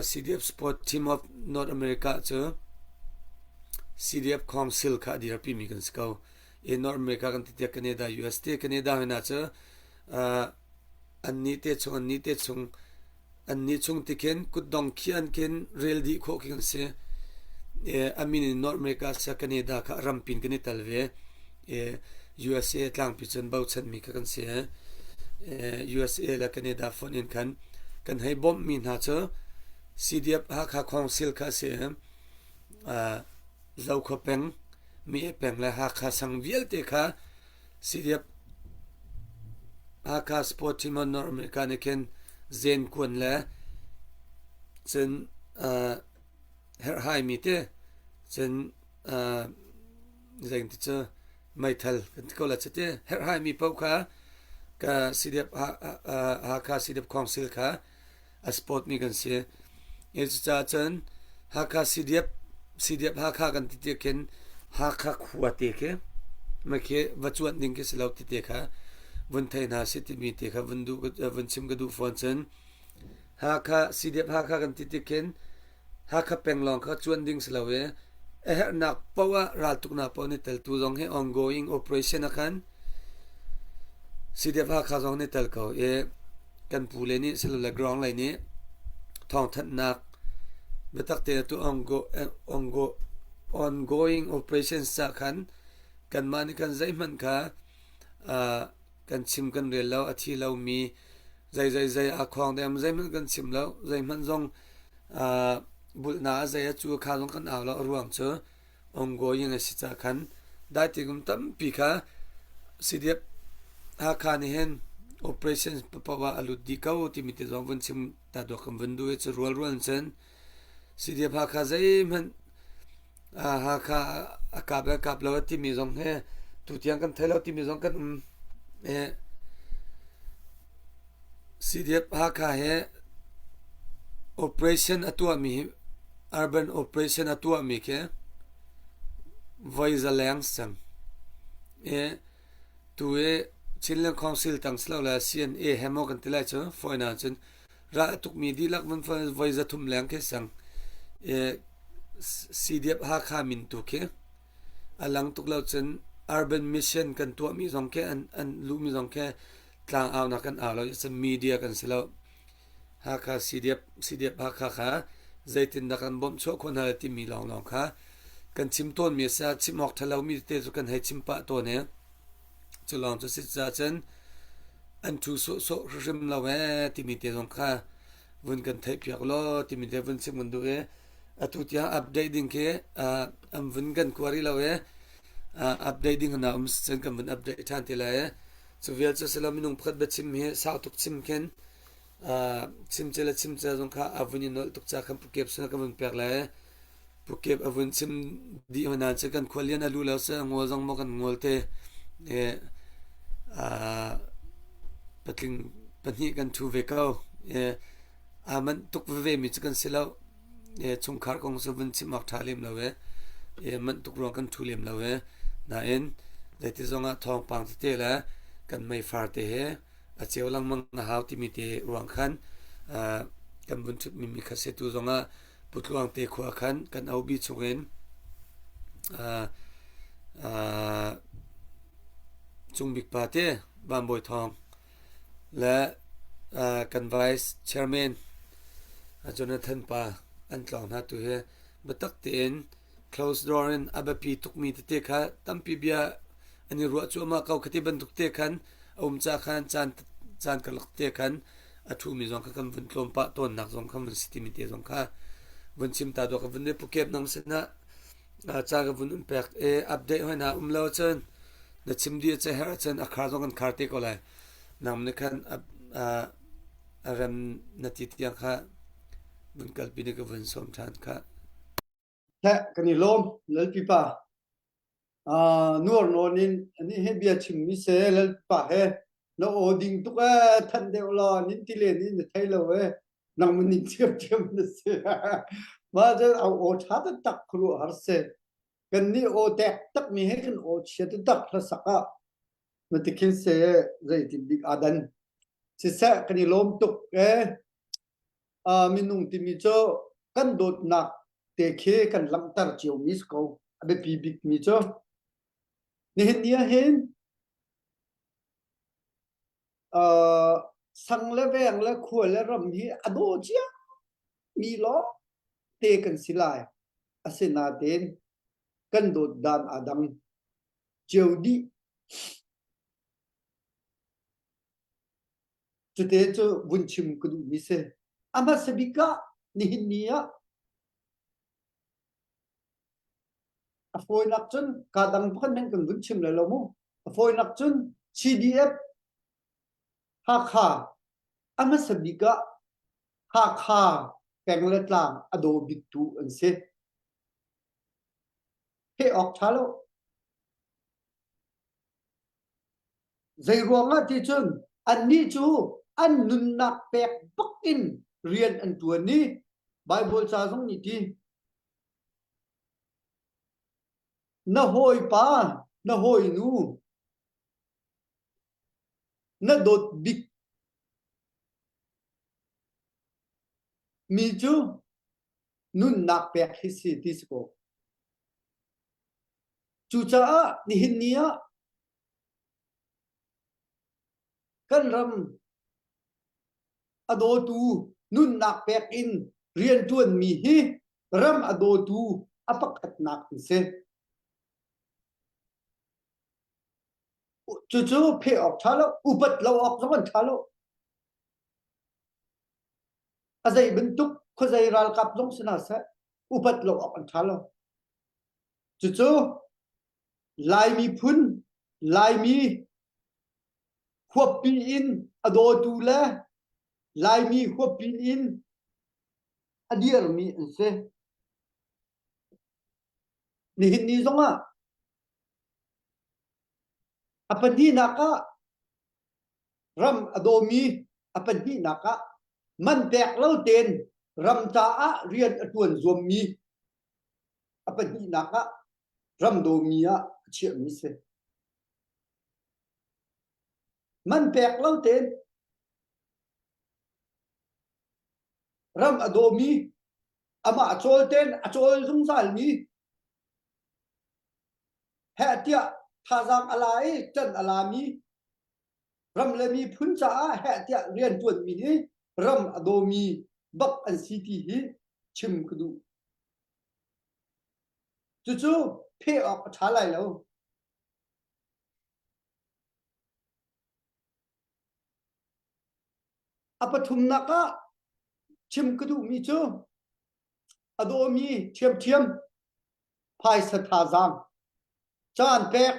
CDF Sport Team of North America cu CDF Council kha a dirpi mi kan si ko. I North America kan ti tiah Canada, US te Canada hna cu Annih te chung annih te chung annih chung ti khin kutdong khi an khin rel dih khawh khi kan si. A min in North America sia Canada kha rampin kan i tel ve. USA tlangpi cun bochanmi kha kan si. USA le Canada fonh in khan kan hei bawmhmi hna cu CDF Hakha Council kha a si. Zokhua peng, Mi peng le Hakha sang vialte kha CDF Hakha Sport Team of North America nih khin zenkuan le cun herhhaimi te cun zeitin cu meithal kan ti ko lai cu ti herhhaimi paoh kha ka CDF Hakha CDF Council kha a support mi kan si. Cucaah cun Hakha CDF CDF Hakha kan ti ti khin Hakha khua te khi ma khi va cuanh ding khi si lo ti te kha vun thei hna si timi te kha vun duh vun chim ka duh fawn cun Hakha CDF Hakha kan ti ti khin Hakha peng lawng kha cuan ding si lo i a herhnak paoh ah raltuknak paoh nih teltu zong hi ongoing operation ah khan CDF Hakha zong nih tel ko i kan pu le nih silole ground lei nih thawngthanhnak biatak tein atu ongo ongoing operations ca khan kanmah nih kan zeihmanh kha kan chim kan rel lo a thi lomi zei zei zei a khawng deuh zeihmanh kan chim lo zeihmanh zong bulhna a zei a cu kha zong kan au lo a ruang cu ongoing a si ca khan dai kum tampi kha CDF Hakha nih hin operation papawa a lut dih ko timi te zong vun chim ta dawk kan vun duh i cu rual rual cun CDF Hakha zeihmanh Hakha a kap le kap lo a timi zong he tutiang kan thei lo timi zong kan um. CDF Hakha he operation a tuahmi hi urban operation a tuahmi khi voi za leng cang. Tu i Chinland Council tang si lo le CNA he maw kan ti lai cu fawinak cun ral a tukmi dihlak van voi 300 leng khi sang. CDF Hakha min tu khi a lang tuk lo cun urban mission kan tuahmi zong khi an luhmi zong khi tlang aunak kan au lo cun media kan si lo. Hakha CDF CDF Hakha kha zeitindah kan bawmh chuah khawh hna lai timi lawnglawng kha kan chim tawnmi a si. Chim awk ṭha lomi tete cu kan hei chim pah tawn i cu lawng cu si caah cun an ṭhu sawhsawh hrimhrim lo ee timi te zong kha vun kan theihpiak law timi te vun chim kan duh i atu tiang update ding khi an vun kan kua rih lo i update ding hna um cun kan vun update ṭhan te lai i cu vial cu si lo minung pakhat biachim hi sau tuk chim khin chim ce le chim ce zong kha a vun i nolh tuk ca khan Pu Kep sinah ka vun pek le Pu Kep a vun chim dih hna cu kan khualian a lu lo se ngol zong maw kan ngol te. Patling pahnih kan ṭhu ve ko. Aa manh tuk veve mi cu kan si lo. Chungkhar kong cu vun chim awk ṭha lem lo e. Manh tuk ruang kan ṭhu lem lo e. Nain zeiti zongah thawngpang tete le kan meifar te he a ceu lengmang a hau timi te ruang khan kan vun ṭhutmi mi kha si tu zongah Putluang te khua khan kan obi chungin Cungbik pa te Van Bawi Thawng le kan vice chairman Jonathan pa an tlawng hna tu hi biatak tein close door in a biapi tukmi tete kha tampi bia an i ruah cuahmah ko khati bantuk te khan a um ca khan caan caan karlak te khan a ṭhumi zong kha kan vun tlawm pah tawnnak zong kha vun si timi te zong kha vun chim ta dawh ka vun i pukep nang sinah ca ka vun um pek e update hoi na um lo cun na chim dih che her cun a khar zong kan khar te ko lai nang nih khan a rem na ti tiang kha vun kalpi ni ka vun sawm ṭhan kha
Teh kan i lawm Lalpipa. Uh, nuar nawn in ani he bia chim mi se Lalpipa he na aw ding tuk e than deuh la nin ti len in na thei lo e nang mun ning thiam thiam na si ma cu au aw tha tak tak khru har se kan ni aw tek tak mi he kan aw chia tak hla sak ah na tikhin se zeitin bik adan siseh kan i lawm tuk e minung timi cu kan dawtnak te khi kan langhter ciomi si ko a biapi bikmi cu nihin ni ah hin uh, sang le veng le khua le ram hi a daw cia mi lawng te kan si lai asinain kan dawt dan aa dang cio dih Cute cu vun chim ka duhmi si. A hmasa bik ah nihin ni ah a fawinak cun kaa dang pakhat men kan vun chim lai lo mu. A fawinak cun CDF Hakha a hmasa bik ah Hakha peng le tlang a daw biktu an si. Pheh awk ṭha lo. Zeiruangah ti cun annih cu an nunnak pek bak in rian an ṭuan i Baibal ca zong nih ti na hawipa na hawinu na dawt bik mi cu nunnak pek hi si ti si ko. Cucaah nihin ni ah Kan ram a dawtu nunnak pek in rianṭuanmi hi ram a dawtu a pakhatnak an si. Cucu pheh awk ṭha lo, upat lo awk zong an ṭha lo. A zei bantuk khuazei ralkap zong si hna seh, upat lo awk an ṭha lo. Cucu Lai miphun, Laimi huappi in a dawtu le Laimi huappi in a dirmi an si. Nihin ni zongah a pahnihnak ah ram a dawmi a pahnihnak ah man pek lo tein ram caah rian a ṭuan zuammi a pahnihnak ah ram dawmi ah a chiahmi si. Man pek lo tein ram a dawmi amah a cawl tein a cawl zungzalmi heh tiah thazaang a la i ṭan a lami ram le miphun caah heh tiah rian ṭuanmi hi ram a dawmi bak an si ti hi chim ka duh. Cucu pheh awk a ṭha lai lo. A pathumnak ah chim ka duhmi cu a dawmi ṭhiamṭhiam phaisa thazaang caan pek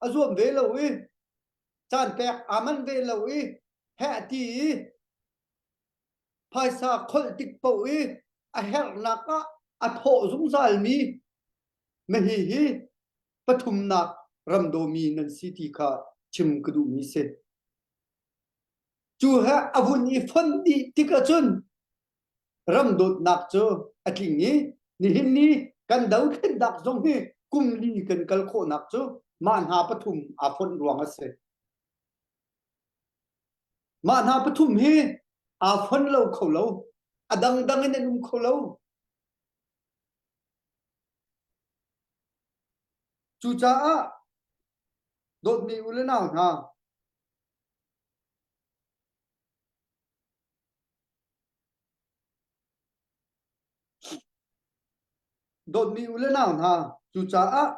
a zuam ve lo i caan pek aa manh ve lo i heh ti i phaisa kholh tik paoh i a herhnak ah a thawh zungzalmi mahi hi pathumnak ramdawmi nan si ti kha chim ka duhmi si. Cu he a vun i fonh dih tik ahcun ram dawtnak cu a tling i nihin ni kan dothlennak zong hi kum li kan kal khawhnak cu mah hna pathum aa fonh ruang a si. Mah hna pathum hi aa fon lo kho lo. A dangdang in an um kho lo. Cucaah dawtmi u le nau hna, dawtmi u le nau hna, cucaah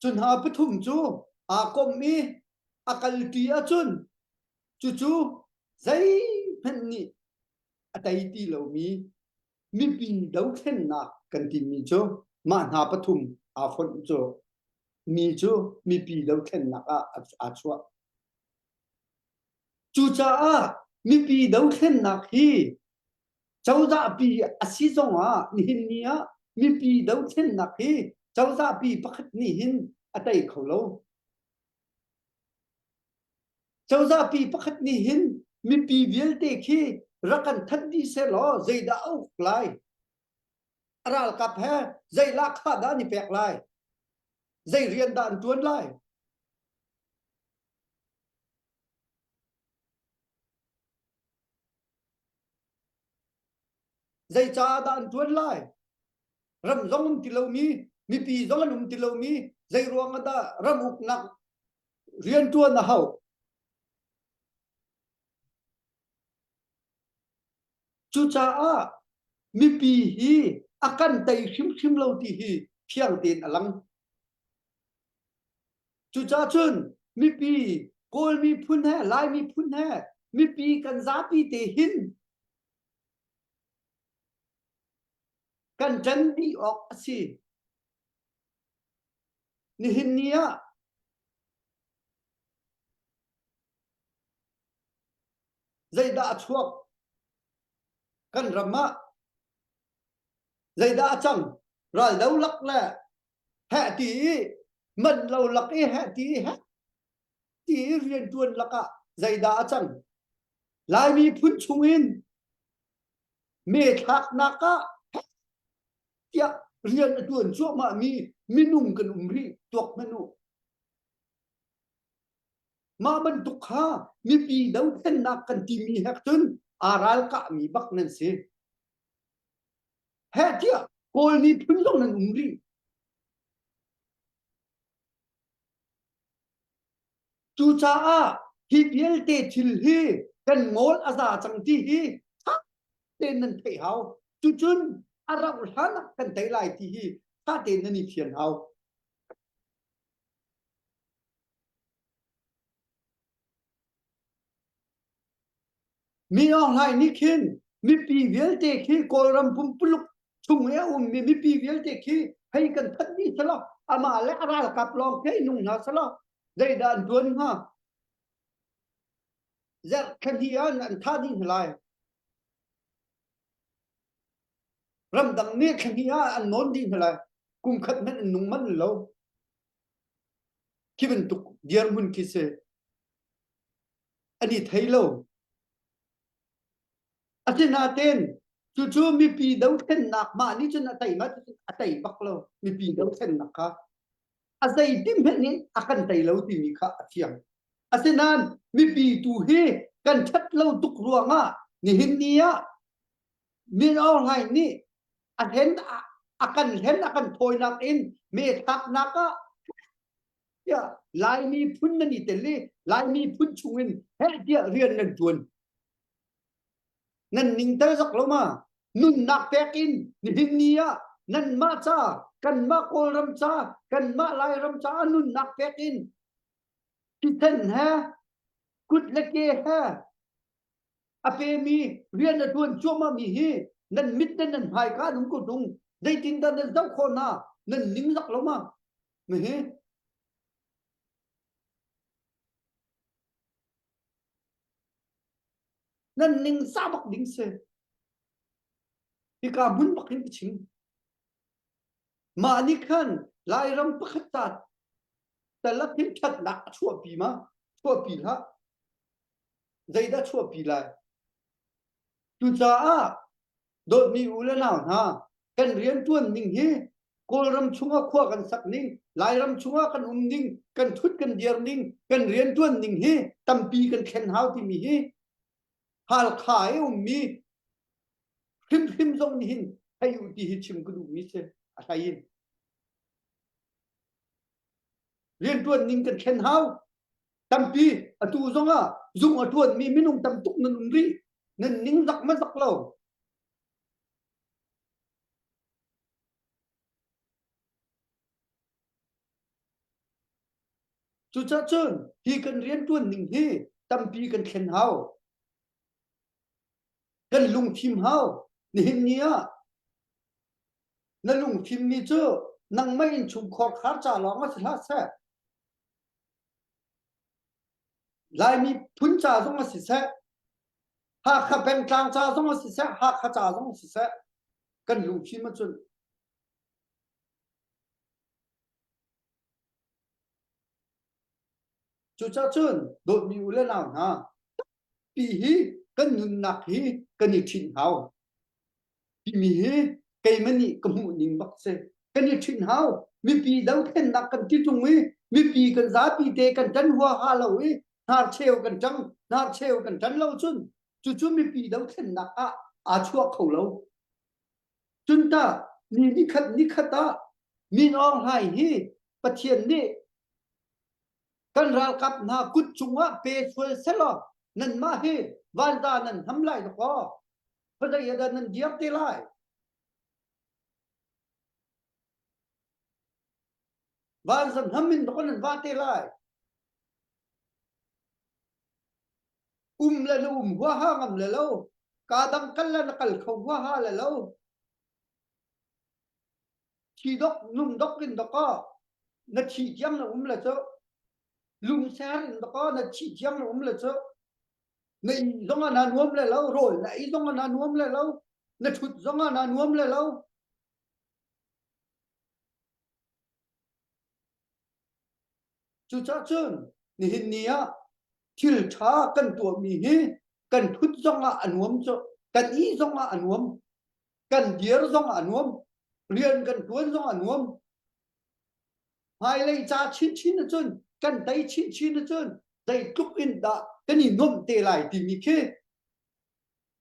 Cu hna pathum cu aa komh i a kalṭi ahcun cucu zeihmanh nih a tei ti lomi mipi dothlennak kan timi cu mah hna pathum aa fonh cu mi cu mipi dothlennak ah aa chuah. Cucaah mipi dothlennak hi cozahpi a si zongah nihin ni ah mipi dothlennak hi cozahpi pakhat nih hin a tei kho lo. Cozahpi pakhat nih hin mipi vialte khi rak kan that dih sehlaw zeidah a uk lai? A ralkap he zei lahkhah dah an i pek lai? Zei rian dah an ṭuan lai? Zei caah dah an ṭuan lai? Ram zong um ti lomi, mipi zong an um ti lomi, zei ruang ah dah ram uknak rianṭuan a hau? Cucaah mipi hi a kan tei hrimhrim lo ti hi fiang tein a lang. Cucaah cun mipi Kawl miphun he Lai miphun he mipi kan zapi te hin kan ṭan dih awk a si. Nihin ni ah zeidah a chuak kan ram ah zeidah a cang raldo lak le heh ti i man lo lak i heh ti i heh ti i rianṭuan lakah zeidah a cang Laimi phun chungin me thlaknak ah tiah rian a ṭuan cuahmah mi minung kan um rih tuak hmanh u Mah bantuk kha mipi dothlennak kan timi hek cun aa ralkahmi bak nan si. Heh tiah Kawl miphun zong nan um rih. Cucaah hi vialte thil hi kan ngawl a za cang ti hi ṭha tein nan theih hau. Cucun a rauh hlan ah kan tei lai ti hi ṭha tein nan i fian hau. Min Aung Hlaing nih khin mipi vialte khi Kawlram pumpuluk chung i a ummi mipi vialte khi hei kan that dih selaw amah le a ralkap lawng khi nung hna selaw zeidah an tuan hnga? Zarh thla hnih ah an thah dih hna lai. Ramdang nih thla hnih ah an nawn dih hna lai. Kum khat hmanh an nung manh lo. Khi bantuk dirhmun khi si. An i thei lo. Asinain cucu mipi dothlennak mah nih cun a tei ma a tei bak lo. Mipi dothlennak kha a zeitin hmanh in a kan tei lo timi kha a fiang. Asinain mipi tu hi kan ṭhat lo tuk ruangah nihin ni ah Min Aung Hlaing nih a hlen a kan hlen a kan thawinak in me thlaknak ah tiah Laimi phun nan i tel i Laimi phun chungin heh tiah rian nan ṭuan. Nan ningter zak lo ma? Nunnak pek in nihin ni ah nanmah ca kanmah Kawlram ca kanmah Lairam ca nunnak pek in thisen he kut le ke he a pemi rian a ṭuan cuahmahmi hi nan mit le nan hmaika an um ko ṭung zeitindah nan zoh khawh hna nan ningzak lo ma? Hihi. Nan ning za bak ding si. Hika hmun bak hin ka chim. Mah nih khan Lairam pakhat ta tal hin ṭhatnak a chuahpi ma? Chuahpi hlah. Zeidah chuahpi lai? Cucaah dawtmi u le nau hna, kan rianṭuan ning hi Kawlram chungah khua kan sak ning, Lairam chungah kan um ning, kan ṭhut kan dir ning, kan rianṭuan ning hi tampi kan thlen hau timi hi Halkha i ummi hrimhrim zong nih hin thei u ti hi chim ka duhmi si a hlei in. Rianṭuan ning kan thlen hau. Tampi atu zongah zung a ṭuanmi minung tam tuk nan um rih. Nan ning zak ma zak lo. Cucaah cun hi kan rianṭuan ning hi tampi kan thlen hau. Kan lungfim hau. Nihin ni ah na lungfimmi cu nangmah innchungkhar khar ca lawng a si hlah seh. Laimi phun ca zong a si seh. Hakha pengtlang ca zong a si seh, Hakha ca zong a si seh. Kan lungfim ahcun Cucaah cun dawtmi u le nau hna, tampi hi kan nunnak hi kan i ṭhinh hau. Timi hi keimah nih ka hmuh ning bak si. Kan i ṭhinh hau. Mipi dothlennak kan ti ṭung i mipi kan zapi te kan ṭan huaha lo i hnarcheu kan ṭang, hnarcheu kan ṭan lo cun cucu mipi dothlennak ah aa chuah kho lo. Cun tah ni nikhat nikhat ah Min Aung Hlaing hi Pathian nih kan ralkap hna kut cungah pe sual selaw nanmah hi vanza nan hnam lai dakaw khuazei ah dah nan dir te lai? Vanza hnam in dakaw nan va te lai? Um le na um huaha ngam le lo, kaa dang kal le na kal kho huaha le lo. Thi dok nung dok in dakaw na thi tiang na um le cu lungser in dakaw na thi tiang na um le cu na inn zong ah na nuam le lo rawl na ei zong ah na nuam le lo na ṭhut zong ah na nuam le lo Cucaah cun nihin ni ah thil ṭha kan tuahmi hi kan ṭhut zong ah a nuam cu kan ih zong ah a nuam kan dir zong ah a nuam rian kan ṭuan zong ah a nuam hmailei ca chinchin ahcun kan tei chinchin ahcun zeitluk in dah kan i nuamh te lai timi khi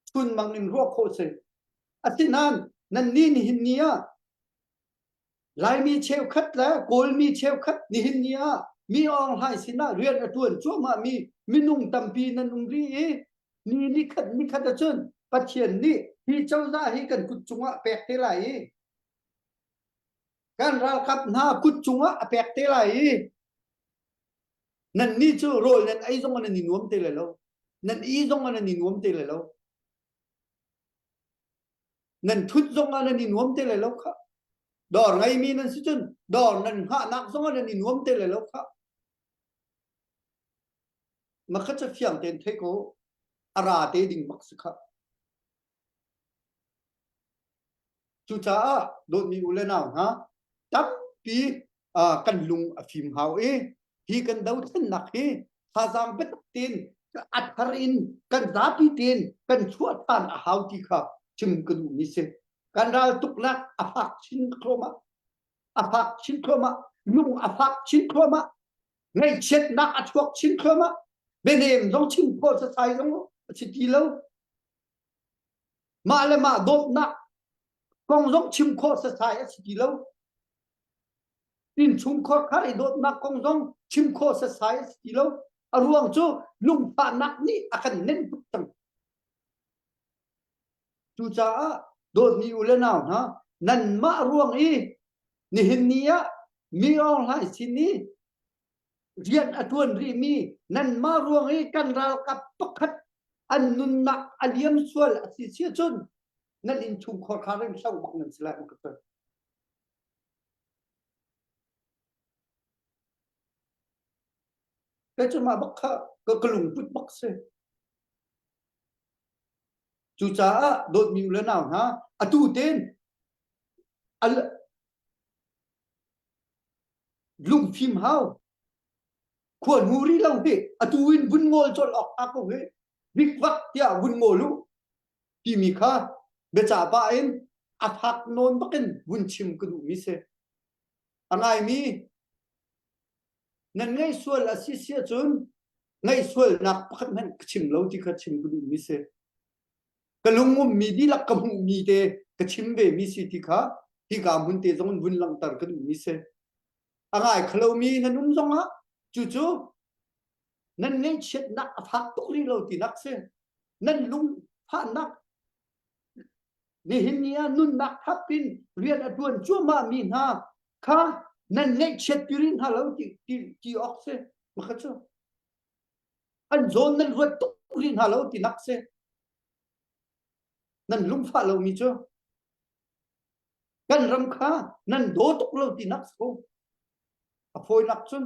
chunmang in ruah khawh si asinain nannih nihin ni ah Laimi cheukhat le Kawlmi cheukhat nihin ni ah mi Aung Hlaing sinah rian a ṭuan cuahmahmi minung tampi nan um rih i ni nikhat nikhat ahcun Pathian nih hi cozah hi kan kut cungah a pek te lai i kan ralkap hna kut cungah a pek te lai i nannih cu rawl nan ei zong nan i nuam te lai lo nan i zong nan i nuam te lai lo Nan thut zong ah nan i nuam te lai lo khah. Dawr ngeimi nan si cun dawr nan hngahnak zong ah nan i nuam te lai lo khah. Makha cu fiang tein thei ko a ra te ding bak si khah. Cucaah dawtmi u le nau hna tampi kan lung a fim hau i hi kan dothlennak hi thazaang biatak tein a thar in kan zapi tein kan chuah ṭhan a hau ti kha chim ka duhmi si. Kan ral tuknak a fak chin thluahmah, a fak chin thluahmah, lung a fak chin thluahmah, ngaihchiatnak a chuak chin thluahmah, bianem zong chim khawh sasai zong a si ti lo. Mah le mah dawtnak kong zong chim khawh sasai a si ti lo. Innchungkhar kha i dawtnak kong zong chim khawh sasai a si ti lo. A ruang cu lungfahnak nih a kan nenh tuk cang. Cucaah dawtmi u le nau hna, nanmah ruang i nihin ni ah mi Aung Hlaing sin i rian a ṭuan rihmi nanmah ruang i kan ralkap pakhat an nunnak a liam sual a si si ahcun nan innchungkhar kha ring hlo bak nan si lai ka ti. Kei cu mah bak kha ka, ka lungput bak si. Cucaah dawtmi u le nau hna, atu ten lungfim hau khua hnu ri lo hi atu in vun ngol colh awk a ko hi vikvak tiah vun ngol u timi kha biacah pah in a fak nawn bakin vun chim ka duhmi si. A ngaimi nan ngaih sual a si si ahcun ngaih sualnak pakhat hmanh ka chim lo ti kha chim ka duhmi si. Ka lungummi dihlak ka hmuhmi te ka chim ve mi si ti kha hika hmun te zong in vun langhter ka duhmi si. A ngai khalomi nan um zongah cucu nan ngaihchiatnak a fak tuk rih lo tinak si. Nan lungfahnak nihin ni ah nunnak thap in rian a ṭuan cuahmah mi hna kha nan ngaihchiat pi rih hna lo ti, ti, ti awk si. Maka cu an zawn nan ruat tuk rih hna lo tinak si. Nan lungfah lomi cu kan ram kha nan daw tuk lo tinak si ko. A fawinak cun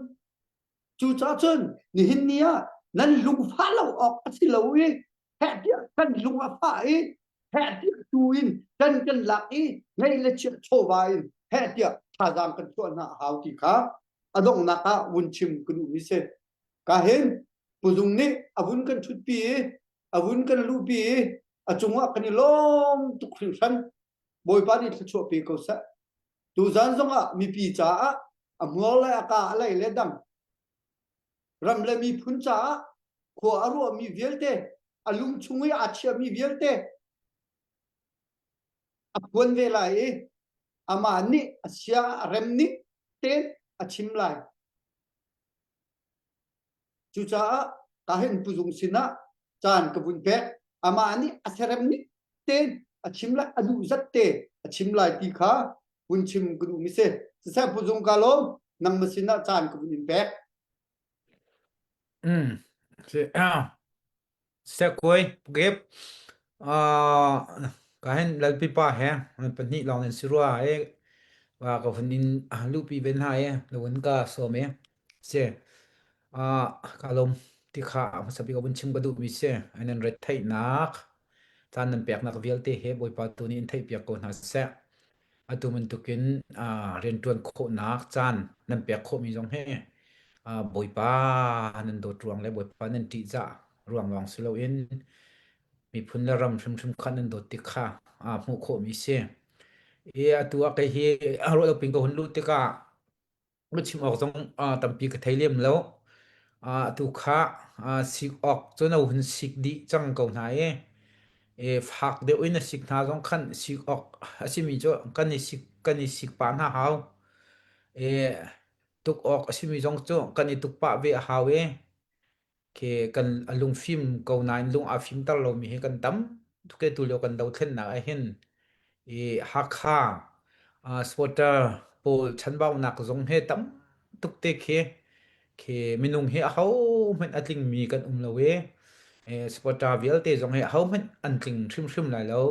cucaah cun nihin ni ah nan lungfah lo awk a si lo i heh tiah kan lung a fah i heh tiah tu in kan kan lak i ngeih le chiah chawva in heh tiah thazaang kan chuah hna a hau ti kha a donghnak ah vun chim ka duhmi si. Ka hin puzung nih a vun kan ṭhutpi i a vun kan luhpi i a cungah kan i lawm tuk hringhran. Bawipa nih thluachuah pe ko seh. Tuzan zongah mipi caah a hmuar le a ka a lei le dang ram le miphun caah khua a ruahmi vialte a lung chung i aa chiahmi vialte a phuan ve lai i amah nih a sia a rem ning tein a chim lai. Cucaah ka hin puzung sinah caan ka vun pek. Amah nih a serem ning tein a chim lai, a duh zat te a chim lai ti kha vun chim ka duh mi si. Siseh puzung ka lawm, nangmah sinah caan ka vun in pek.
Mm. Si, ah. Sekuai, pugep. Ah, ka hen lalpipa he an pahnih lawng in si rua e. Wa ka hun in lupi ven ha e. Lawun ka som e. Se. Ah, ka lom ti kha hmasa bik a vun chim ka duh mi si. An an ret theihnak caan nan peknak vialte he Bawipa tu nih in theihpiak ko hna seh. Atu bantukin rianṭuan khawhnak caan nan pek khawhmi zong hi Bawipa nan dawt ruang le Bawipa nan ṭihzah ruang lawng si loin miphun le ram hrimhrim kha nan dawt tik kha hmuh khawhmi si. I atu ah kei hi ruah lo pin ka hun luh tikah Ka chim awk zong tampi ka thei lem lo. Atu kha sik awk cu na hun sik dih cang ko hna i fak deuh in na sik hna zong khan sik awk a simi cu kan i sik kan i sik pah hna hau. Tuk awk a simi zong cu kan i tuk pah ve a hau i Khi kan a lungfim ko nain lung aa fimter lomi hi kan tam tuk e tulio kan dothlennak ah hin i Hakha swatter pawl chanbaunak zong he tam tuk te khi khi minung hi aho hmanh a tlingmi kan um lo i swatter vialte zong hi aho hmanh an tling hrimhrim lai lo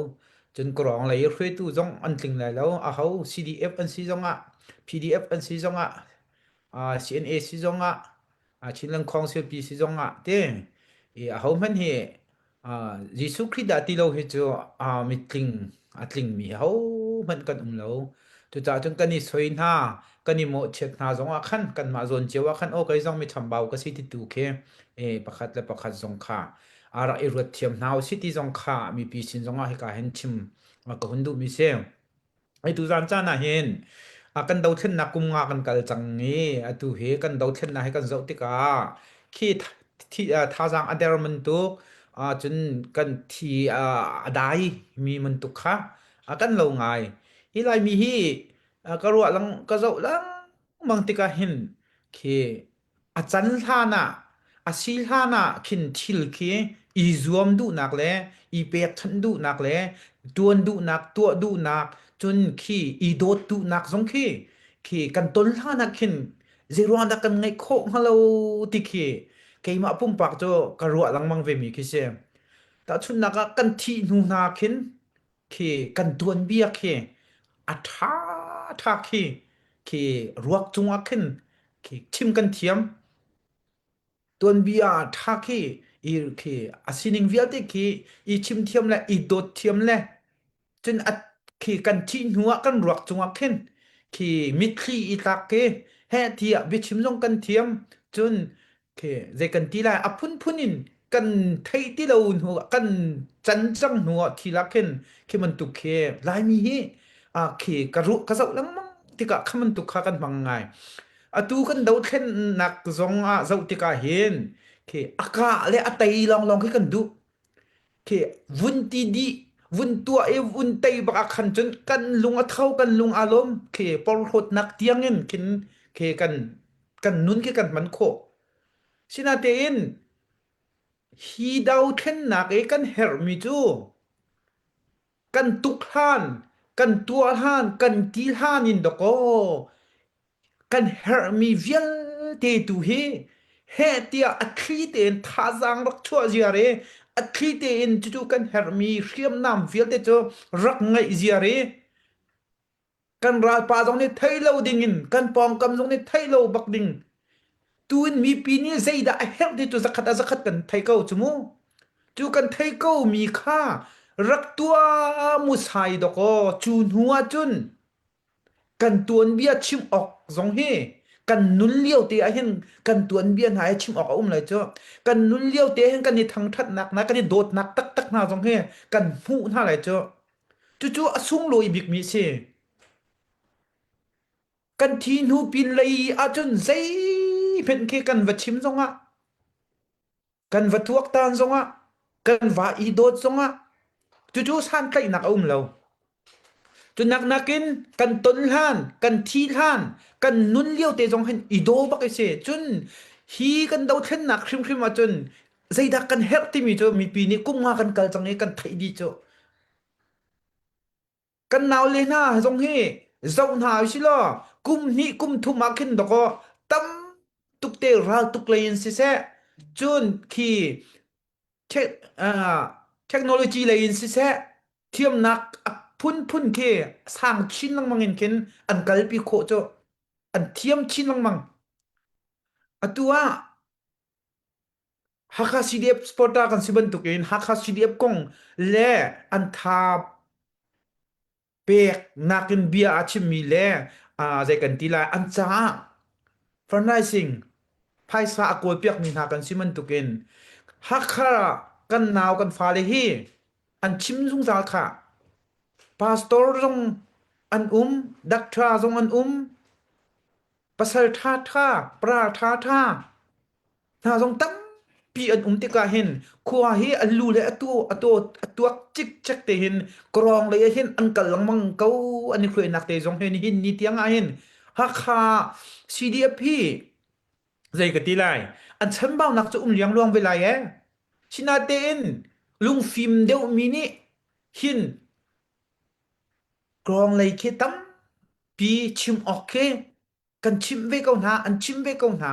cun kawrong lei hruaitu zong an tling lai lo aho CDF an si zongah PDF an si zongah CNA si zongah Chinland Council pi si zongah te i ahohmanh hi Jesuh Khrih dah ti lo hi cu mitling a tlingmi hohmanh kan um lo. Cucaah cun kan i soi hna, kan i mawhchiat hna zongah khan kanmah zawn cio ah khan aw kei zong mi chambau ka si ti tu khi pakhat le pakhat zong kha a rak i ruat thiam hna usih ti zong kha mipi sin zongah hika hin chim ka hun duhmi si. Hei tuzaan caan ah hin kan dothlennak kum nga kan kal cang i atu hi kan dothlennak hi kan zoh tikah khi thi, thazaang a der bantuk cun kan thi a dai mi bantuk kha kan lo ngai. Hi Laimi hi ka ruah lang ka zoh lengmang tikah hin khi A can hlan ah, a si hlan ah khin thil khi i zuam duhnak le i pekchanh duhnak le ṭuan duhnak, tuah duhnak, cun khi i dawt duhnak zong khi khi kan ton hlan ah khin zeiruang dah kan ngeih khawh hnga lo ti khi keimah pumpak cu ka ruah lengmang vemi khi si. Tahchunhnak ah kan thih hnu hna khin khi kan tuanbia khi a ṭha ṭha khi khi ruak cungah khin khi chim kan thiam tuanbia ṭha khi I khi a sining vialte khi i chim thiam le i dawt thiam le cun a khi kan thih hnu ah kan ruak cungah khin khi mitthli i tlak khi heh tiah biachim zong kan thiam cun khi zei kan ti lai a phunphun in kan theih ti lo hnu kan can cang hnu ah thi lak khin khi bantuk khi Laimi hi a khi ka ruh ka zoh lengmang tikah kha bantuk kha kan hmang ngai atu kan dothlennak zong ah zoh tikah hin khi a kah le a tei lawnglawng khi kan duh Khi vun ti dih, vun tuah i vun tei bak ah khan cun kan lung a tho, kan lung aa lawm. Khi porhlawtnak tiangin khin khi kan kan nun khi kan hman khawh. Sinatein hi dothlennak i kan herhmi cu kan tuk hlan, kan tuah hlan, kan ti hlan in dawkaw kan herhmi vialte tu hi heh tiah a thli tein thazaang rak chuah ziar i a thli tein cucu kan herhmi hriamnam vialte cu rak ngeih ziar i kan ralpa zong nih thei lo dingin kan pawngkam zong nih thei lo bak ding tu in mipi nih zeidah a herh ti cu zakhat a zakhat kan thei ko cu mu cu kan thei ko mi kha rak tuah musai dawkaw cu hnu ah cun Kan tuanbia chim awk zong hi kan nun lio te ah hin kan tuanbia hna hi chim awk a um lai cu. Kan nun lio te hin kan i thangṭhatnak hna, kan i dawtnak taktak hna zong hi kan hmuh hna lai cu. Cucu a sunglawi bikmi a si. Kan thi hnu pin lei ahcun zeihmanh khi kan va chim zongah kan va tuaktan zongah kan va i dawt zongah cucu santlaihnak a um lo. Cu nak nakin kan ton hlan, kan thi hlan, kan nun lio te zong hin i daw bak i si. Cun hi kan dothlennak hrimhrim ahcun zeidah kan herh timi cu mipi nih kum nga kan kal cang i kan theih dih cu. Kan naule hna zong hi zoh hna usih law kum hnih kum thum ah khin dawkaw tam tuk te ral tuk lei in siseh cun khi technology lei in siseh thiamnak a phunphun khi sang chin lengmang in khin an kalpi khawh cu an thiam chin lengmang. Atu ah Hakha CDF supporter kan si bantukin Hakha CDF kong le an tha pek nakin bia a chimmi le zei kan ti lai an caah fundraising phaisa a kawlpiakmi hna kan si bantukin Hakha kan nau kan fale hi an chim zungzal kha pastor zong an um doctor zong an um pasal ṭha ṭha pra ṭha ṭha Hna zong tampi an um tikah hin khua hi a lu le a tu a to a tuak cikcek te hin kawrong lei ah hin an kal lengmang ko an i hruainak te zong hi nihin ni tiang ah hin Hakha CDF hi zei ka ti lai an chanbaunak cu um liangluang ve lai ee sinatein lungfim deuhmi nih hin kawrong lei khi tampi chim awk khi kan chimh ve ko hna an chim ve ko hna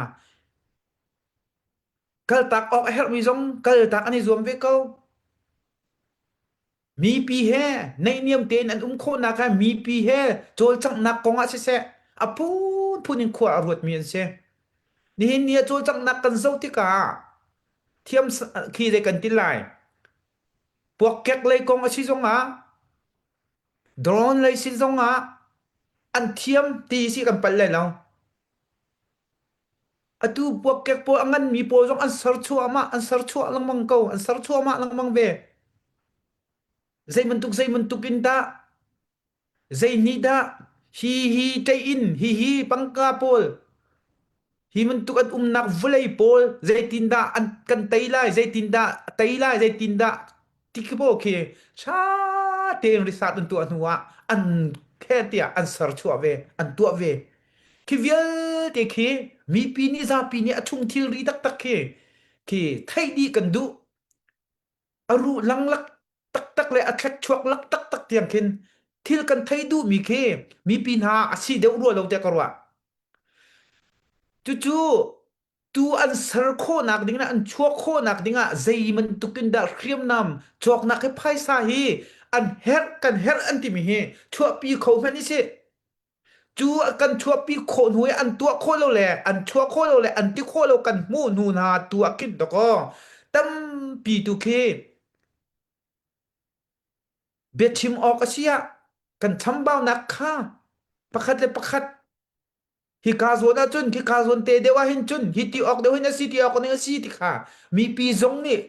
kaltak awk a herhmi zong kaltak an i zuam ve ko mipi he naihniam tein an um khawhnak ah mipi he cawlcanghnak kong ah siseh a phunphun in khua a ruatmi an si nihin ni ah cawlcanghnak kan zoh tikah thiam khi zei kan ti lai puakkek lei kong a si zongah Drone lei sin zongah an thiam ti si kan palh lai lo. Atu puakkek pawl a nganmi pawl zong an ser chuahmah, an ser chuah lengmang ko, an ser chuahmah lengmang ve. Zei bantuk zei bantuk in dah, zei nih dah hi hi ṭeih in hi hi pangka pawl Hi bantuk an umnak vawlei pawl zeitindah an kan tei lai, zeitindah a tei lai, zeitindah ti khi pawl khi ṭha tein research an tuah hnu ah an khe tiah an serchuah ve, an tuah ve. Khi vialte khi mipi nih zapi nih a chung thilri taktak khi khi theih dih kan duh. A ruh langlak taktak le a thlekchuak lak taktak tiang khin thil kan thei duhmi khi mipi hna a si deuh rua lo tiah ka ruah. Cucu tu an ser khawhnak ding le an chuah khawhnak ding ah zei bantuk in dah hriamnam cawknak hi phaisa hi an herh kan herh an timi hi chuahpi kho hmanh i si. Cu kan chuahpi khawh hnu i an tuah khawh lo le an chuah khawh lo le an ti khawh lo kan hmuh hnu hna tu ah khin dawkaw. Tampi tu khi biachim awk a si ah kan chambaunak kha pakhat le pakhat hika zawn ahcun hika zawn te deuh ahhin cun hi ti awk deuh hin a si ti awk ning a si ti kha mipi zong nih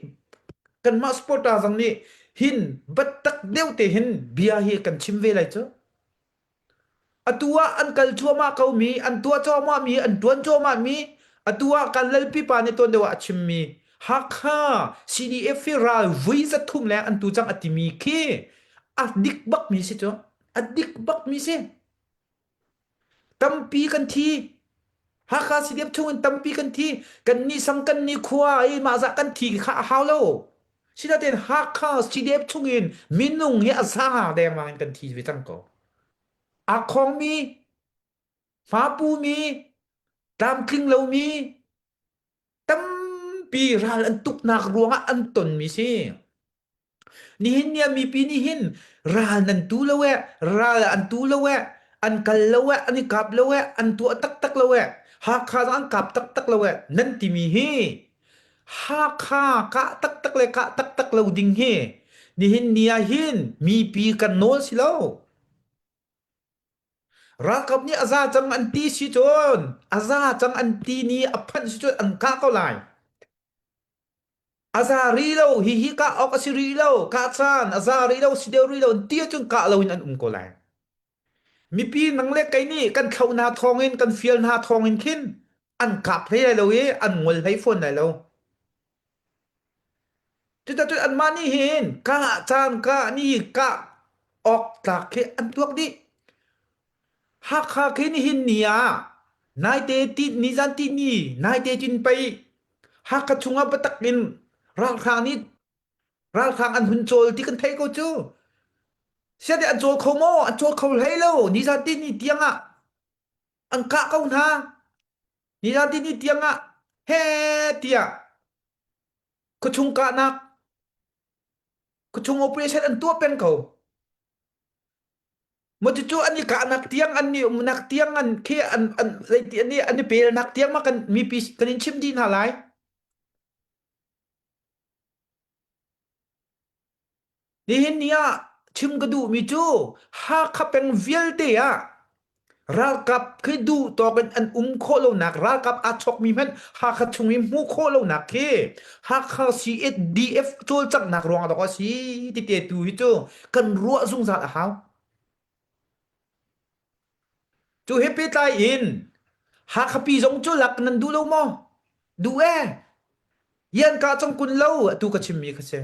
kanmah supporter zong nih hin battak deuh te hin bia hi kan chim ve lai cu. Atu ah an kal cuahmah ko mi, an tuah cuahmah mi, an ṭuan cuahmah mi, atu ah kan lalpi pa nih tuan deuh ah a chimmi Hakha CDF hi ral vui 300 leng an tu cang a timi khi a dik bak mi si cu. A dik bak mi si. Tampi kan thi. Hakha CDF chung in tampi kan thi. Kan ni sang kan ni khua i mah zah kan thi kha a hau lo. Sinain Hakha CDF chung in minung hi a za dengmang in kan thi ve cang ko. Aa khawngmi, hmapumi, tlamtling lomi tampi ral an tuknak ruangah an tonmi si. Nihin ni ah mipi nih hin ral nan tu lo eh, ral an tu lo eh, an kal lo eh, an i kap lo eh, an tuah taktak lo eh, Hakha zong an kap taktak lo eh, nan timi hi Hakha kah taktak le kah taktak lo ding hi nihin ni ah hin mipi kan nawl si lo. Ralkap nih a za cang an ti si cun, a za cang an ti ni a phanh si cun an kah ko lai. A za rih lo, hihi kah awk a si rih lo, kah caan a za rih lo, si deuh rih lo ti ahcun kah loin an um ko lai. Mipi nang le kei nih kan thlo hna thawngin, kan fial hna thawngin khin an kap hlei lai lo i an ngol hlei fawn lai lo. Cuticun anmah nih hin kah caan kah ni kah awk tlak khi an tuak dih. Hakha khi nihin ni ah naite ti nizan ti ni naite tin pei Hakha chungah biatak in ralhrang nih ralhrang an hun cawl ti kan theih ko cu. Siate an cawl kho maw? An cawl kho hlei lo. Nizan ti ni tiang ah an kah ko hna. Nizan ti ni tiang ah he tiah khuachung kahnak khuachung operation an tuah peng ko. Cucu an i kahnak tiang an i umnak tiang an khi an an zeiti an i an i pelnak tiang ma kan mipi kan in chim dih hna lai. Nihin ni ah chim ka duhmi cu Hakha peng vialte ah ralkap khi duh tawk in an um khawh lonak ralkap aa chawkmi hmanh Hakha chung i hmuh khawh lonak khi Hakha CDF cawlcanghnak ruangah dawk a si ti te tu hi cu kan ruah zungzal a hau. Cu he pehtlai in Hakha pi zong cu lak nan duh lo maw? Duh ee. Yan ka cong kun lo atu ka chimmi kha si.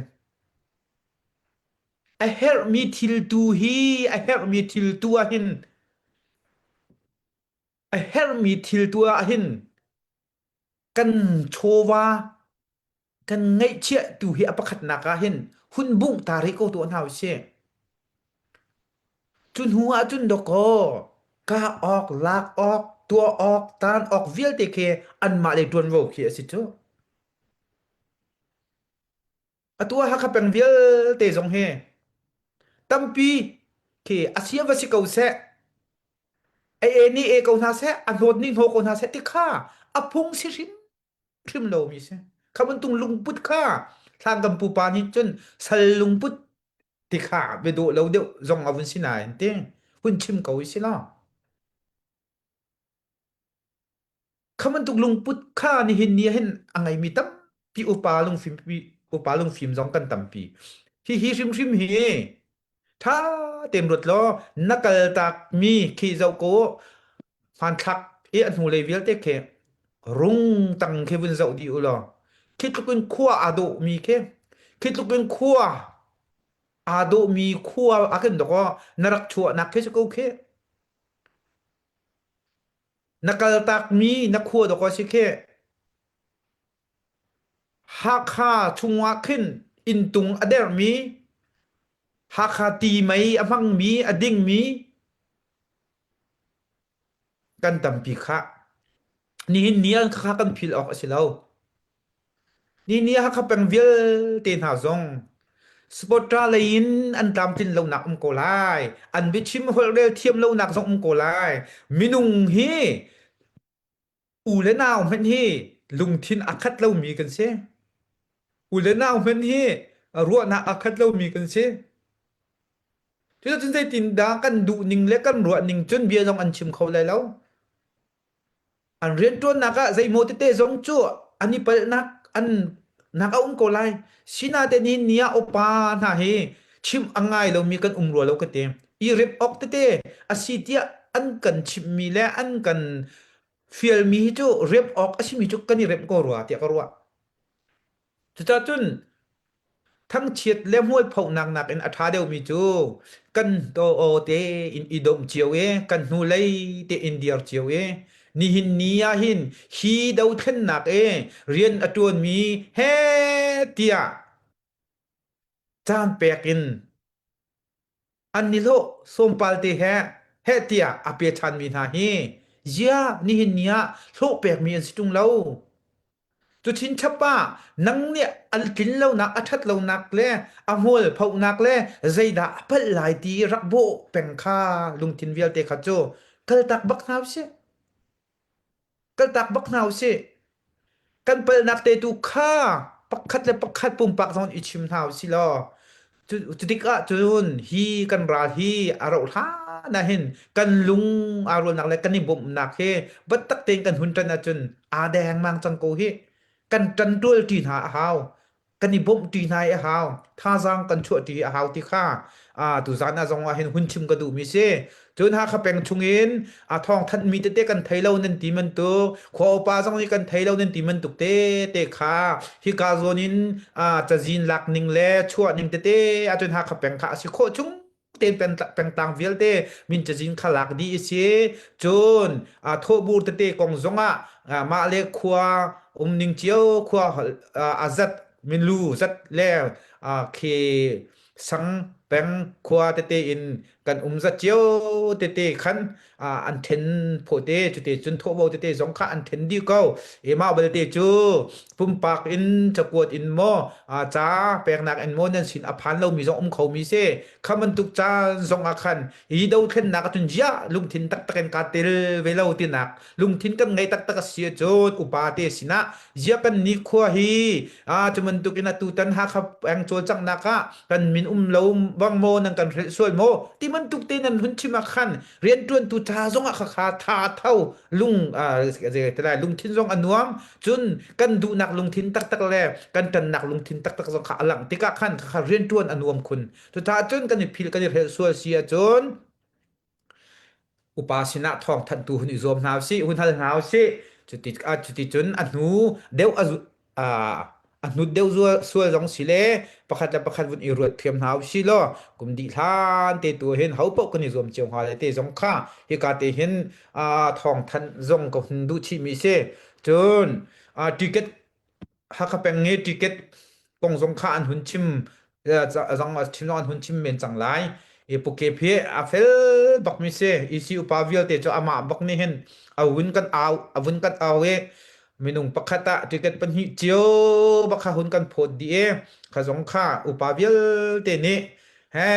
A herhmi thil tu hi a herhmi thil tu ah hin a herhmi thil tu ah hin kan chawva kan ngaihchiah tu hi a pakhatnak ah hin hun bungh ta rih ko tuah hna usih. Cu hnu ah cun dawkaw kah awk, lak awk, tuah awk, tan awk vialte khi anmah le ṭuanvo khi a si cu. Atu ah Hakha peng vialte zong hi tampi khi a sia va si ko seh, a e nih e ko hna seh, a hnawt nih hnaw ko hna seh ti kha a phung si hrim hrim lomi si. Kha bantuk lungput kha thlan kan pupa nih cun sal lungput ti kha biadawh lo deuh zong a vun si nain ti hun chim ko i si lo. Kha bantuk lungput kha nihin ni ah hin a ngeimi tampi upa lungfim upa lungfim zong kan tampi. Hihi hrimhrim hi ṭha tein ruat law na kaltakmi khi zoh ko hmanthlak i a hnulei vialte khi rung tang khi vun zoh dih u law khi tluk in khua aa dawhmi khi khi tluk in khua aa dawhmi khua a kan dawk na rak chuahnak khi si ko khi Na kaltakmi na khua dawk a si khi. Hakha chungah khin inntung a dermi, Hakha ti mei a hmangmi, a dingmi kan tampi khah. Nihin ni ah kha kan phil awk a si lo. Ni Hakha peng vialte hna zong Spot-ṭa lei in an tlamtlin lonak um ko lai. An biachim holhrel thiam lonak zong um ko lai. Minung hi u le nau hmanh hi lungthin a khat lomi kan si. U le nau hmanh hi ruahnak a khat lomi kan si. Cuticun zeitindah kan duhning le kan ruahning cun bia zong an chim kho lai lo. An rianṭuannak ah zeimaw tete zong cu an i palhnak an nak a um ko lai. Sinain nihin ni ah upa hna hi chimh a ngai lomi kan um rua lo ka ti. I rep awk tete a si tiah an kan chimhmi le an kan fialmi hi cu rep awk a simi cu kan i remh ko rua tiah ka ruah. Cucaah cun Thangchiat le hmualphonak nakin a ṭha deuhmi cu kan aw tein i domh cio i kan hnulei tein dir cio i nihin ni ah hin hi dothlennak i rian a ṭuanmi he tiah caan pek in an nihlawh sawmpal te he heh tiah a pe ṭhanmi hna hi ziah nihin ni ah hlawh pekmi an si ṭung lo. Cu chinchap ah nang nih an tlin lonak, a ṭhat lonak le a hmual phohnak le zeidah a palh lai ti rak bawh peng kha lungthin vialte kha cu kaltak bak hna usih. Kaltak bak hna usih. Kan palhnak te tu kha pakhat le pakhat pumpak zong i chim hna usih law cu tikah cun hi kan ral hi a rauh hlan ah hin kan lung aa rualnak le kan i bawmhnak hi biatak tein kan hun ṭan ahcun aa dengmang cang ko hih. Kan ṭanṭual ṭi hna a hau. Kan i bawmh ṭi hna i a hau. Thazaang kan chuah ṭi a hau ti kha ah tuzaan ah zong ah hin hun chim ka duhmi si. Cun Hakha peng chungin a thawng thanhmi tete kan thei lo nan ti bantuk, khua upa zong nih kan thei lo nan ti bantuk tete kha hika zawn in cazin lak ning le chuah ning tete ahcun Hakha peng kha a si khawh chung tein pengtlang vialte min cazin kha lak dih a si. Cun thawhbur tete kong zongah mah le khua umning cio khua a zat milu zat le khi sang peng khua tete in kan um zat cio tete khan an then phaw te cute cun thawhbo tete zong kha an then dih ko e mah belte cu pumpak in cakuat in maw ca peknak in maw nan sin a phan lomi zong um kho mi si kha bantuk caan zong ah khan hi dothlennak ahcun ziah lungthin taktak in kaa tel ve lo tinak lungthin kan ngei taktak a si ahcun upa te sinah ziah kan nikhua hi ah cu bantuk in atu tan Hakha peng cawlcanghnak ah kan min um lo bang maw nan kan hrelh sual maw ti bantuk te nan hun chim ah khan rianṭuantu ca zong ah khakha tha tho lung lai lungthin zong a nuam cun kan duhnak lungthin taktak le kan ṭannak lungthin taktak zong kha a langh tikah khan khakha rianṭuan a nuam khun cucaah cun kan i phil kan i hrelh sual si ahcun Upa sinah thawngthanhtu hun i zuam hna usih, hun hal hna usih. Cuti cuticun a hnu deuh a a hnut deuh sual zong si le pakhat le pakhat vun i ruat thiam hna usih law kum dih hlan te tu hin ho paoh kan i zuam cio hnga le te zong kha hika te hin thawngthanh zong ka hun duh chihmi si. Cun ticket Hakha peng i ticket kong zong kha an hun chim zong chim zong an hun chim men cang lai. I Pukep hi a fel bak mi si. EC upa vialte cu amah bak nih hin a vun kan au a vun kan au i minung pakhat ah ticket pahnih cio bak kha hun kan phawt dih i kha zong kha upa vialte nih he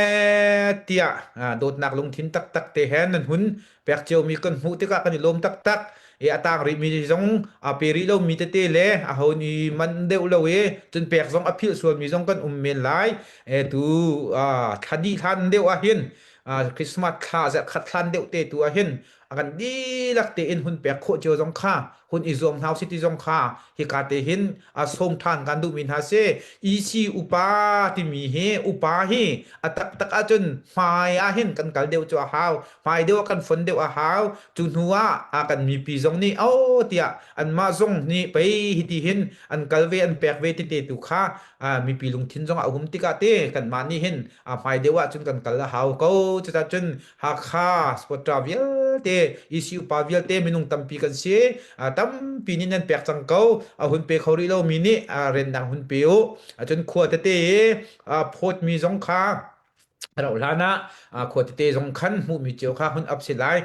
tiah dawtnak lungthin taktak te he nan hun pek ciomi kan hmuh tikah kan i lawm taktak i a tang rihmi zong a pe rih lomi tete le a ho ni man deuh lo i cun pek zong a philh sualmi zong kan um men lai e tu thla dih hlan deuh ah hin Christmas thla zarhkhat hlan deuh te tu ah hin a kan dihlak tein hun pek khawh cio zong kha hun i zuam hna usih ti zong kha hika te hin a sawm ṭhan kan duhmi hna si EC upa timi hi upa hi a taktak ahcun hmai ah hin kan kal deuh cu a hau hmai deuh ah kan fon deuh a hau cu hnu ah a kan mipi zong nih oh tiah anmah zong nih pei hiti hin an kal ve an pek ve ti te tu kha mipi lungthin zong a um tikah te kanmah nih hin a hmai deuh ahcun kan kal a hau ko cucah cun Hakha Squadra vialte EC upa vialte minung tampi kan si tampi nih nan pek cang ko a hun pe kho rih lomi nih rendang hun pe u cun khua tete i phawtmi zong kha rauh hlan ah khua tete zong khan hmuhmi cio kha hun ap si lai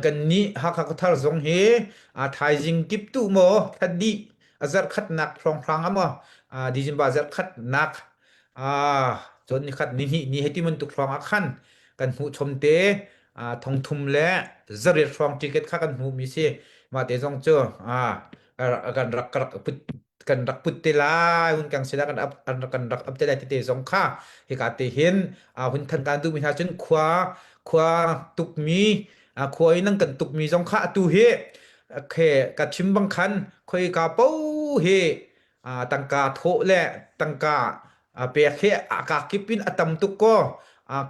kan nih Hakha khuathar zong hi thaizing kip tu maw thadih a zarh khatnak hrawnghrang ah maw December zarh khatnak cun nikhat nihnih ni hei ti bantuk hrawng ah khan kan hmuh chom te thongthum le zariat hrawng ticket kha kan hmuhmi si mah te zong cu kan rak ka rak put. kan rak put te lai hun kang sinah kan ap kan rak ap te lai tete zong kha hika te hin hun than kan duhmi hna cun khua khua tukmi khua in nan kan tukmi zong kha atu hi khe ka chim bang khan khoi ka po hi tangka thawh le tangka pek hi a ka kip in a tam tuk ko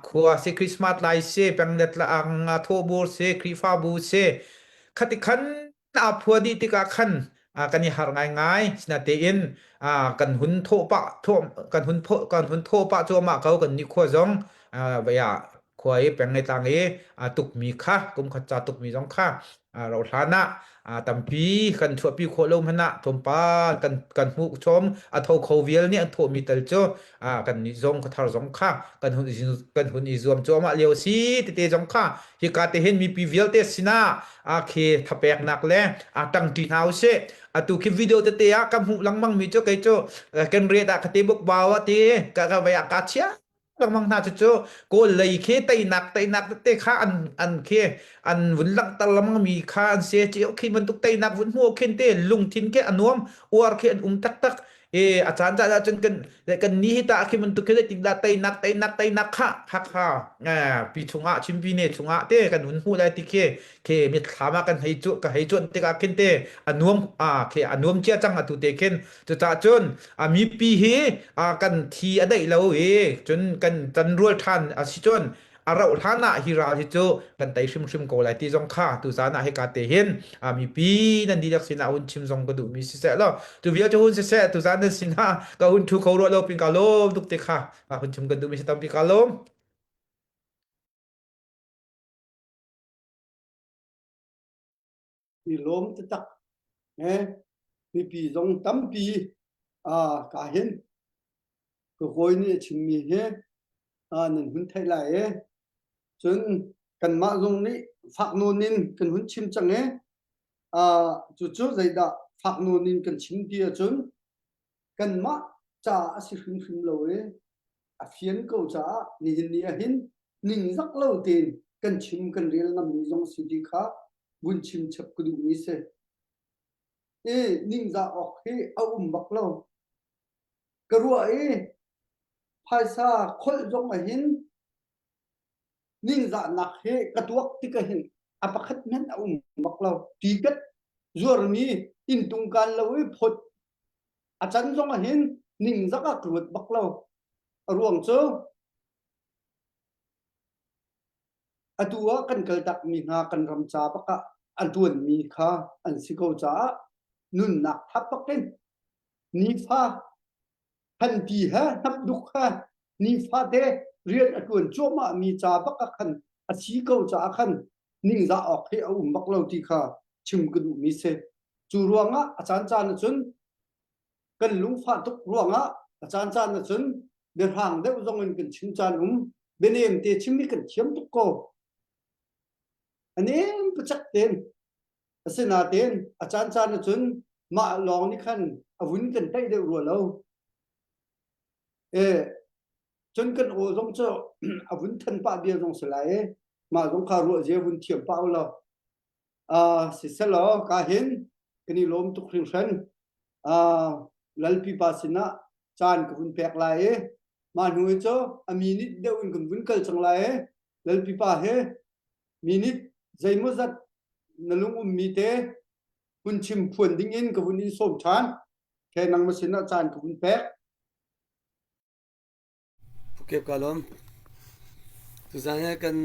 khua si Christmas lai si penglet la ang thawhbur si Khrihfabu si khati khan aa phua dih tikah khan kan i harh ngaingai. Sinatein kan hun thawh pah thawh kan hun pho kan hun thawh pah cuahmah ko kan nih khua zong vai ah khua i peng le tlang i tukmi kha kum khat ca tukmi zong kha rauh hlan ah tampi kan chuahpi khawh lo hmanh ah tlawmpal kan kan hmuh chom a tho kho vial nih an thawhmi tal cu kan nih zong khuathar zong kha kan hun kan hun i zuam cuahmah lio si tete zong kha hika te hin mipi vialte sinah a khi thapeknak le a ṭangṭi hna usih. Atu khi video tete ah ka hmuh lengmang mi cu kei cu kan riat ah ka te buk bau ah ti ka ka vai ah ka chia lengmang hna cu cu kawl lei khi teinak teinak tete kha an an khi an vun langhter lengmang mi kha an se ci khi bantuk teinak vun hmu khin te lungthin khi a nuam uar khi an um taktak E a caan caan ahcun kan kan ni hi ta khi bantuk khi zeitin dah teinak teinak teinak kha kha kha pi chungah chimpi ne chungah te kan hun hmuh lai ti khi khi mitthlam ah kan hei cu ka hei cuan tikah khin te a nuam a khi a nuam cia cang atu te khin cucah cun a mipi hi a kan thi a daih lo i cun kan tan rual than a si cun a rauh hlan ah hi ral hi cu kan tei hrimhrim ko lai ti zong kha tu zan ah hika te hin a mipi nan dihlak sinah hun chim zong ka duhmi siseh law tu vial cu hun siseh tu zan nan sinah ka hun thu kho rua lo pin ka lawm tuk te kha ka hun chim kan duhmi si tampi ka lawm.
I lawm taktak eh mipi zong tampi a ka hin ka hawi nih a chimmi hi nan hun theih lai i cun kanmah zong nih fak nawn in kan hun chim cang i cucu zeidah fak nawn in kan chim ti ahcun kanmah ca a si hrimhrim lo i a fian ko caah nihin ni ahhin ningzak lo tein kan chim kan rel ngammi zong si ti kha vun chim chap ka duhmi si. I ningzah awk hi a um bak lo. Ka ruah i phaisa kholh zong ahhin ningzahnak hi ka tuak tik ahhin a pakhat hmanh a um bak lo. Tiket zuarmi inntung kaan lo i phawt a can zong ahhin ningzak ah ka ruat bak lo. A ruang cu atu ah kan kaltakmi hna kan ram ca bak ah a ṭuanmi kha an si ko caah nunnak thap bak in nifa thanti he hnapduk he nifate rian a ṭuan cuahmah mi ca bak ah khan a si ko caah khan ningzah awk hi a um bak lo ti kha chim ka duhmi si. Cu ruangah a caancaan ahcun kan lungfah tuk ruangah a caancaan ahcun biahrang deuh zong in kan chim caan um bianem te chim hi kan thiam tuk ko. A nem pacak tein Asinain a caancaan ahcun mah lawng nih khan a vun kan tlaih deuh rua lo. E, cun kan aw zong cu a vun than pah bia zong si lai i mah zong kha ruah zia vun thiam pah u law. Uh, siselaw ka hin kan i lawm tuk hringhran. Uh, Lalpi pa sinah caan ka vun pek lai i mah hnu i cu a minute deuh in kan vun kal cang lai i Lalpi pa he minute zeimawzat na lung ummi te hun chim phuan ding in ka vun in sawm ṭhan. Ke nangmah sinah caan ka vun pek.
Pukep ka lawm. Tuzan he kan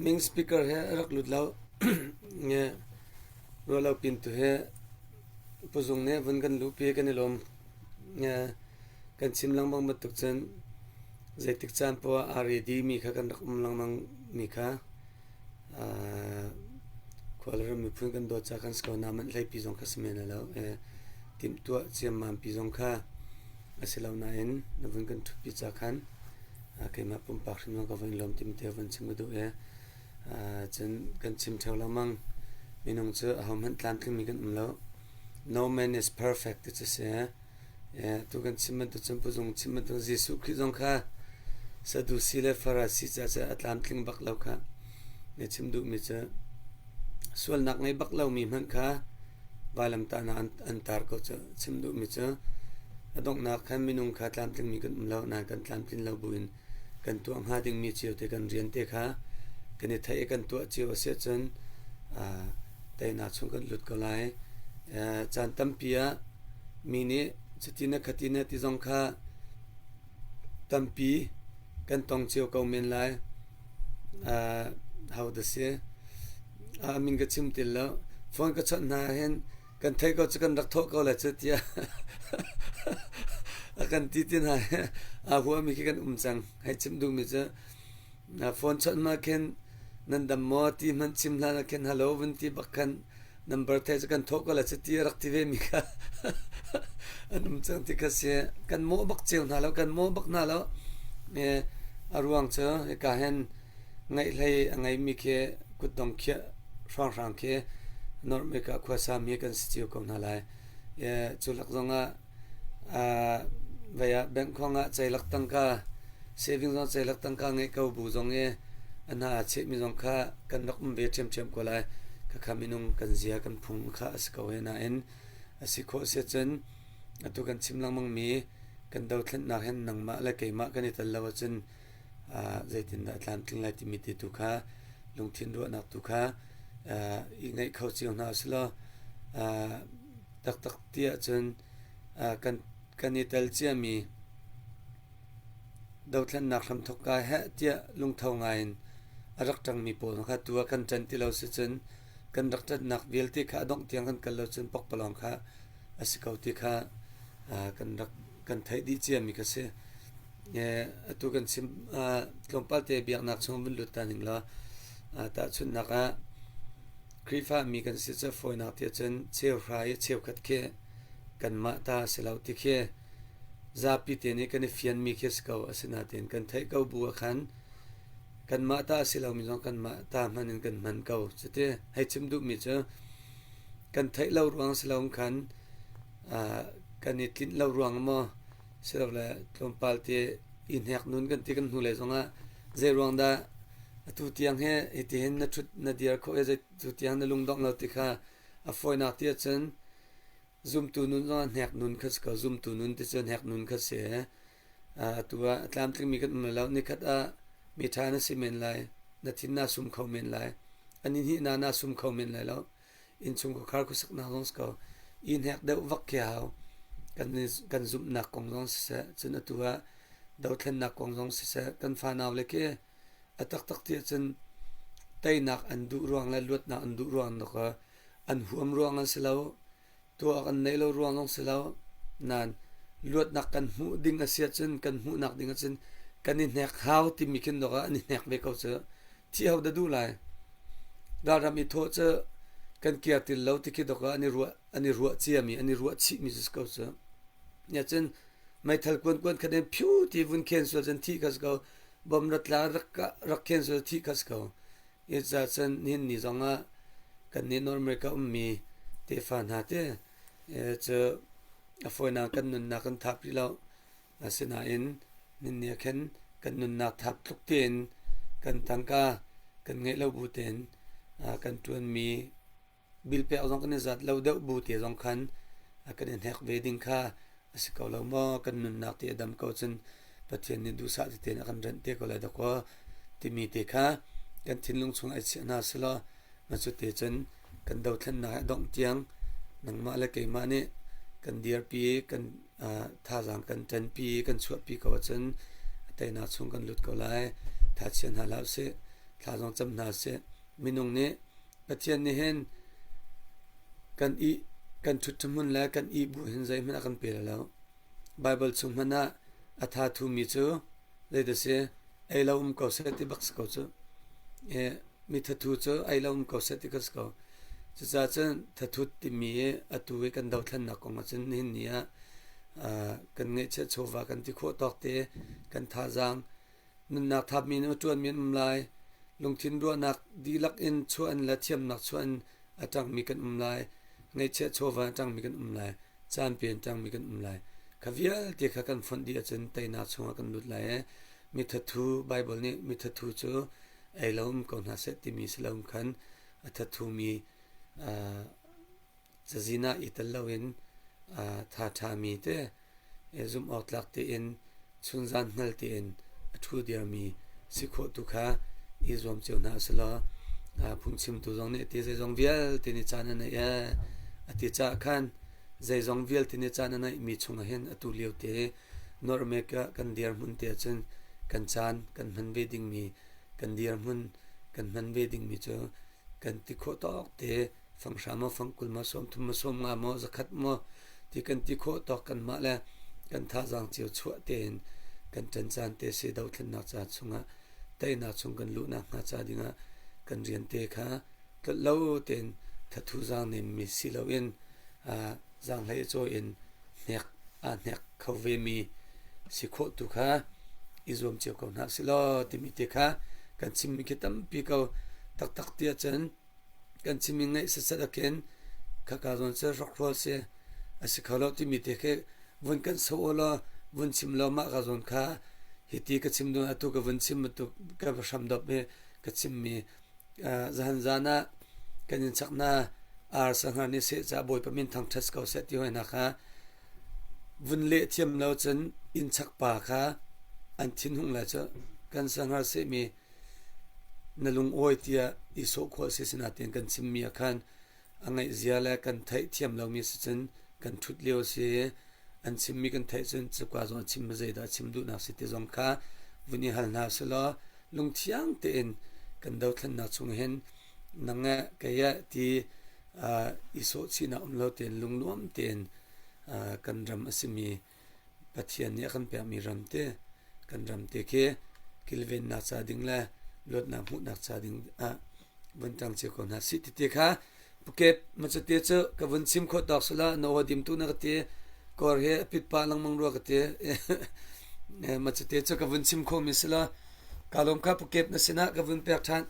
ming speaker he rak lut lo. Nge rualo pin tu he puzung ne vun kan lupi kan i lawm. Nge kan chim lengmang bantuk cun zeitik caan poah aa ready mi kha kan rak um lengmang mi kha khua le ram miphun kan dawt ca kan si ko na manh hleipi zong kha si men lo timhtuah ciammam pi zong kha a si lo nain na vun kan ṭhutpi ca khan keimah pumpak hrim zong ka vun lawm tim te vun chim ka duh i cun kan chim ṭheo lengmang minung cu ahohmanh tlamtlingmi kan um lo no man is perfect ti cu si Tu kan chim bantuk cun puzung chim bantuk Jesuh Khrih zong kha Sadusi le Farasi ca cu a tlamtling bak lo kha. Na chim duhmi cu sualnak ngei bak lomi hmanh kha Vailamtahnak an tar ko cu. Chim duhmi cu a donghnak khan minung kha tlamtlingmi kan um lo nain kan tlamtlin lo buin kan tuah hnga dingmi cio te kan rian te kha kan i theih i kan tuah cio a si ahcun teinak chung kan lut ko lai. Caan tampi ah mi nih cuti na khati na ti zong kha tampi kan tong cio ko men lai. Ho dah si? A min ka chim ti lo. Phone ka chawnh hna hin kan theih ko cu kan rak thawh ko lai cu tiah a kan ti ti hna hi aa huami khi kan um cang. Hei chim duhmi cu phone chawnh ma khin nan dam maw ti hmanh chim hlan ah khin hello vun ti bak khan number thei cu kan thawh ko lai cu ti a rak ti ve mi kha an um cang ti kha si. Kan mawh bak cio hna lo, kan mawh bak hna lo. A ruang cu hika hin Ngaihhlei a ngeimi khi kutdong khiah hrawnghrang khi North America khuasa mi kan si cio ko hna lai. Cu lak zongah vei ah bank khong ah ceilak tangka saving zong ceilak tangka ngeih ko bu zong i a hna aa chehmi zong kha kan rak um ve ṭhiamṭhiam ko lai. Khakha minung kan zia kan phung kha a si ko he nain a si khawh si ahcun atu kan chim lengmang mi kan dothlennak hin nangmah le keimah kan i tel lo ahcun zeitindah a tlamtling lai timi te tu kha lungthin ruahnak tu kha i ngeih kho cio hna usih taktak ti ahcun kan kan i tel ciami dothlennak hramthawk ka heh tiah lungtho ngai in a rak ṭangmi pawl kha tu ah kan ṭan ti lo si cun kan rak ṭannak vialte kha a dongh tiang kan kal lo cun pokpalawng kha a si ko ti kha kan rak kan theih dih ciami kha si. Atu kan chim tlawmpal te biaknak chung vun lut ta ning law tahchunhnak ah Khrihfa mi kan si cu fawinak ti ahcun cheuhra i cheukhat khi kanmah ta si lo ti khi zapi te nih kan i fianmi khi si ko. Asinain kan theih ko bu ah khan kanmah ta a si lomi zong kanmah ta hman in kan hman ko. Cuti hei chim duhmi cu kan theih lo ruang si lo khan kan i tlinh lo ruang maw silole tlawmpal te i hnek nun kan ti kan hnu lei zongah zei ruang dah atu tiang hi hitihin na ṭhut na dir khawh i tu tiang na lungdongh lo ti kha a fawinak ti ahcun zumtu nun zongah hnek nun kha si ko zumtu nun ti cu hnek nun kha si atu ah a tlamtlingmi kan um lo nikhat ah mi ṭha na si men lai na thin naa sum kho men lai ani hnih na naa sum kho men lai lo Innchungkhar khuasaknak zong si ko. I hnek deuh vak khi hau. Kan, kan zumhnak kong zong siseh, cun atu ah dothlennak kong zong siseh, kan fanau le khi a taktak ti ahcun teinak an duh ruang le luatnak an duh ruang an huam ruang an si lo. Tuah kan neih lo ruang zong si lo. Nain luatnak kan hmuh ding a si ahcun kan hmuhnak ding ahcun kan i hnek hau timi khin dawk ah an i hnek ve ko cu. Thi ho dah duh lai? Ralram i thawh cu kan kir til lo ti khi dawk ah an i ruah an i ruah ciami an i ruah chihmi cu si ko cu. Nia cun meithal kuan kuan khat in phiu ti vun khen sual cun thi kha si ko. Bom rat la rak rak khen sual thi kha si ko. Hi cun nihin ni zongah kannih North America ummi tefa hna te cu a fawinak kan nunnak kan thap rih lo. Asinain nihin ni ah khin kan nunnak thap tluk tein kan tangka kan ngeih lo bu tein kan ṭuanmi bil pek zong kan i zat lo deuh bu te zong khan kan i hnek ve ding kha a si ko lo maw? Kan nunnak ti a dam ko cun Pathian nih duhsah tein a kan renh te ko lai dakaw timi te kha kan thinlung chung ai chiah hna selaw cu te cun kan dothlennak a dongh tiang nangmah le keimah nih kan dirpi kan thazaang kan ṭanpi kan chuahpi ko ahcun a teinak chung kan lut ko lai. Thachia hna hlah usih, thla zong cam hna usih. Minung nih Pathian nih hin kan ih kan ṭhut hmun le kan ih bu hin zeihmanh a kan pe lo. Baibal chung hmanh ah a tha thumi cu zeidah si ei lo um ko seh ti bak si ko cu. Mi thathu cu ei lo um ko seh ti kha si ko. Cucaah cun thathut timi i atu i kan dothlennak kong ahcun nihin ni ah kan ngeihchiah chawva kan ti khawh tawk te kan thazaang Nunnak thapmi in a ṭuanmi an um lai. Lungthin ruahnak dihlak in chuah in le thiamnak chuah in a ṭangmi kan um lai. Ngeihchiah chawva a ṭangmi kan um lai. Caan pe in ṭangmi kan um lai. Kha vialte kha kan fonh dih ahcun teinak chungah kan lut lai i mithathu Baibal nih mithathu cu ei lo um ko hna seh timi si lo khan a thathumi. Cazin ah i tel loin tha ṭhami te zumh awk tlak tein chunzan hngal tein a ṭhu dirmi si khawh tu kha i zuam cio hna usih law phungchimtu zong nih a ti zeizong vialte nih caan a neih ee a ti caah khan zeizong vialte nih caan a neihmi chungah hin atu lio te North America kan dirhmun te ahcun kan caan kan hman ve dingmi kan dirhmun kan hman ve dingmi cu kan ti khawh tawk te fanghra maw fangkul maw 30 maw 50 maw 100 maw ti kan ti khawh tawk kanmah le kan thazaang cio chuah tein kan ṭan caan te si dothlennak ca chungah teinak chung kan luhnak hnga ca dingah kan rian te kha tlolh lo tein thathu zaang nemmi si loin zaanghlei cawi in hnek aa hnek kho vemi si khawh tu kha i zuam cio ko hna sih law timi te kha kan chimmi khi tampi ko taktak ti ahcun kan chimmi ngaih setsat ahkhin khaka zawn cu hrokhrawl si a si kho lo timi te khi vun kan so law vun chim law mah ka zawn kha hiti ka chim dun atu ka vun chim bantuk ka va hram dop i ka chimmi zahan zan ah kan in chak na ar sanghar nih seh ca bawipa min thangṭhat ko seh ti hoi hna kha vun leh thiam lo cun inn chak pa kha an thinhung lai cu kan sanghar sehmi na lungawi tiah i sawh khawh a si sinain kan chimmi ah khan a ngaihzia le kan theih thiam lomi si cun kan ṭhut lio a si i an chimmi kan theih cun cuka zong a chim zeidah a chim duhnak si ti zong kha vun i hal hna selaw lungthiang tein kan dothlennak chung hin nang eh kei eh ti i sawhchihnak um lo tein lungnuam tein kan ram a simi Pathian nih a kan pekmi ram te kan ram te khi kilvennak ca ding le luatnak hmuhnak ca ding ah vun ṭang cio ko hna sih ti te kha Phuket macate cu ka vun chim khawh tawk sila na aw dim tu na ka ti kor he a pit pah lengmang rua ka ti macate cu ka vun chim khawh mi sila ka lawm kha Phuket na sinah ka vun pek ṭhan.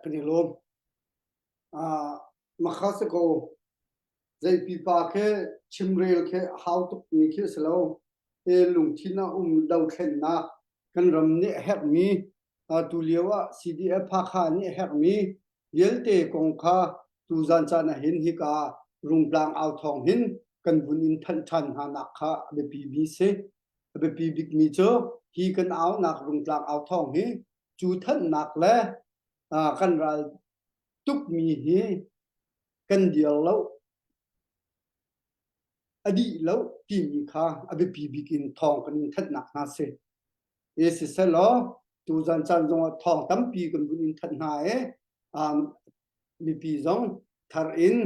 Kan i lawm. Makha si ko. Zei pipa khi chimrel khi a hau tukmi khi a si lo. E lungthin ah um dothlennak kan ram nih a herhmi tulio ah CDF Hakha nih a herhmi vialte kong kha tuzan caan ah hin hika Rungtlang au thawng hin kan vun in thanh ṭhan hna nak kha a biapi mi si. A biapi bikmi cu hi kan aunak Rungtlang au thawng hi cu thanhnak le kan ral tukmi hi kan dir lo a dih lo timi kha a biapi bik in thawng kan in thanhnak hna si. E siselaw tuzan caan zongah thawng tampi kan vun in thanh hna i mipi zong thar in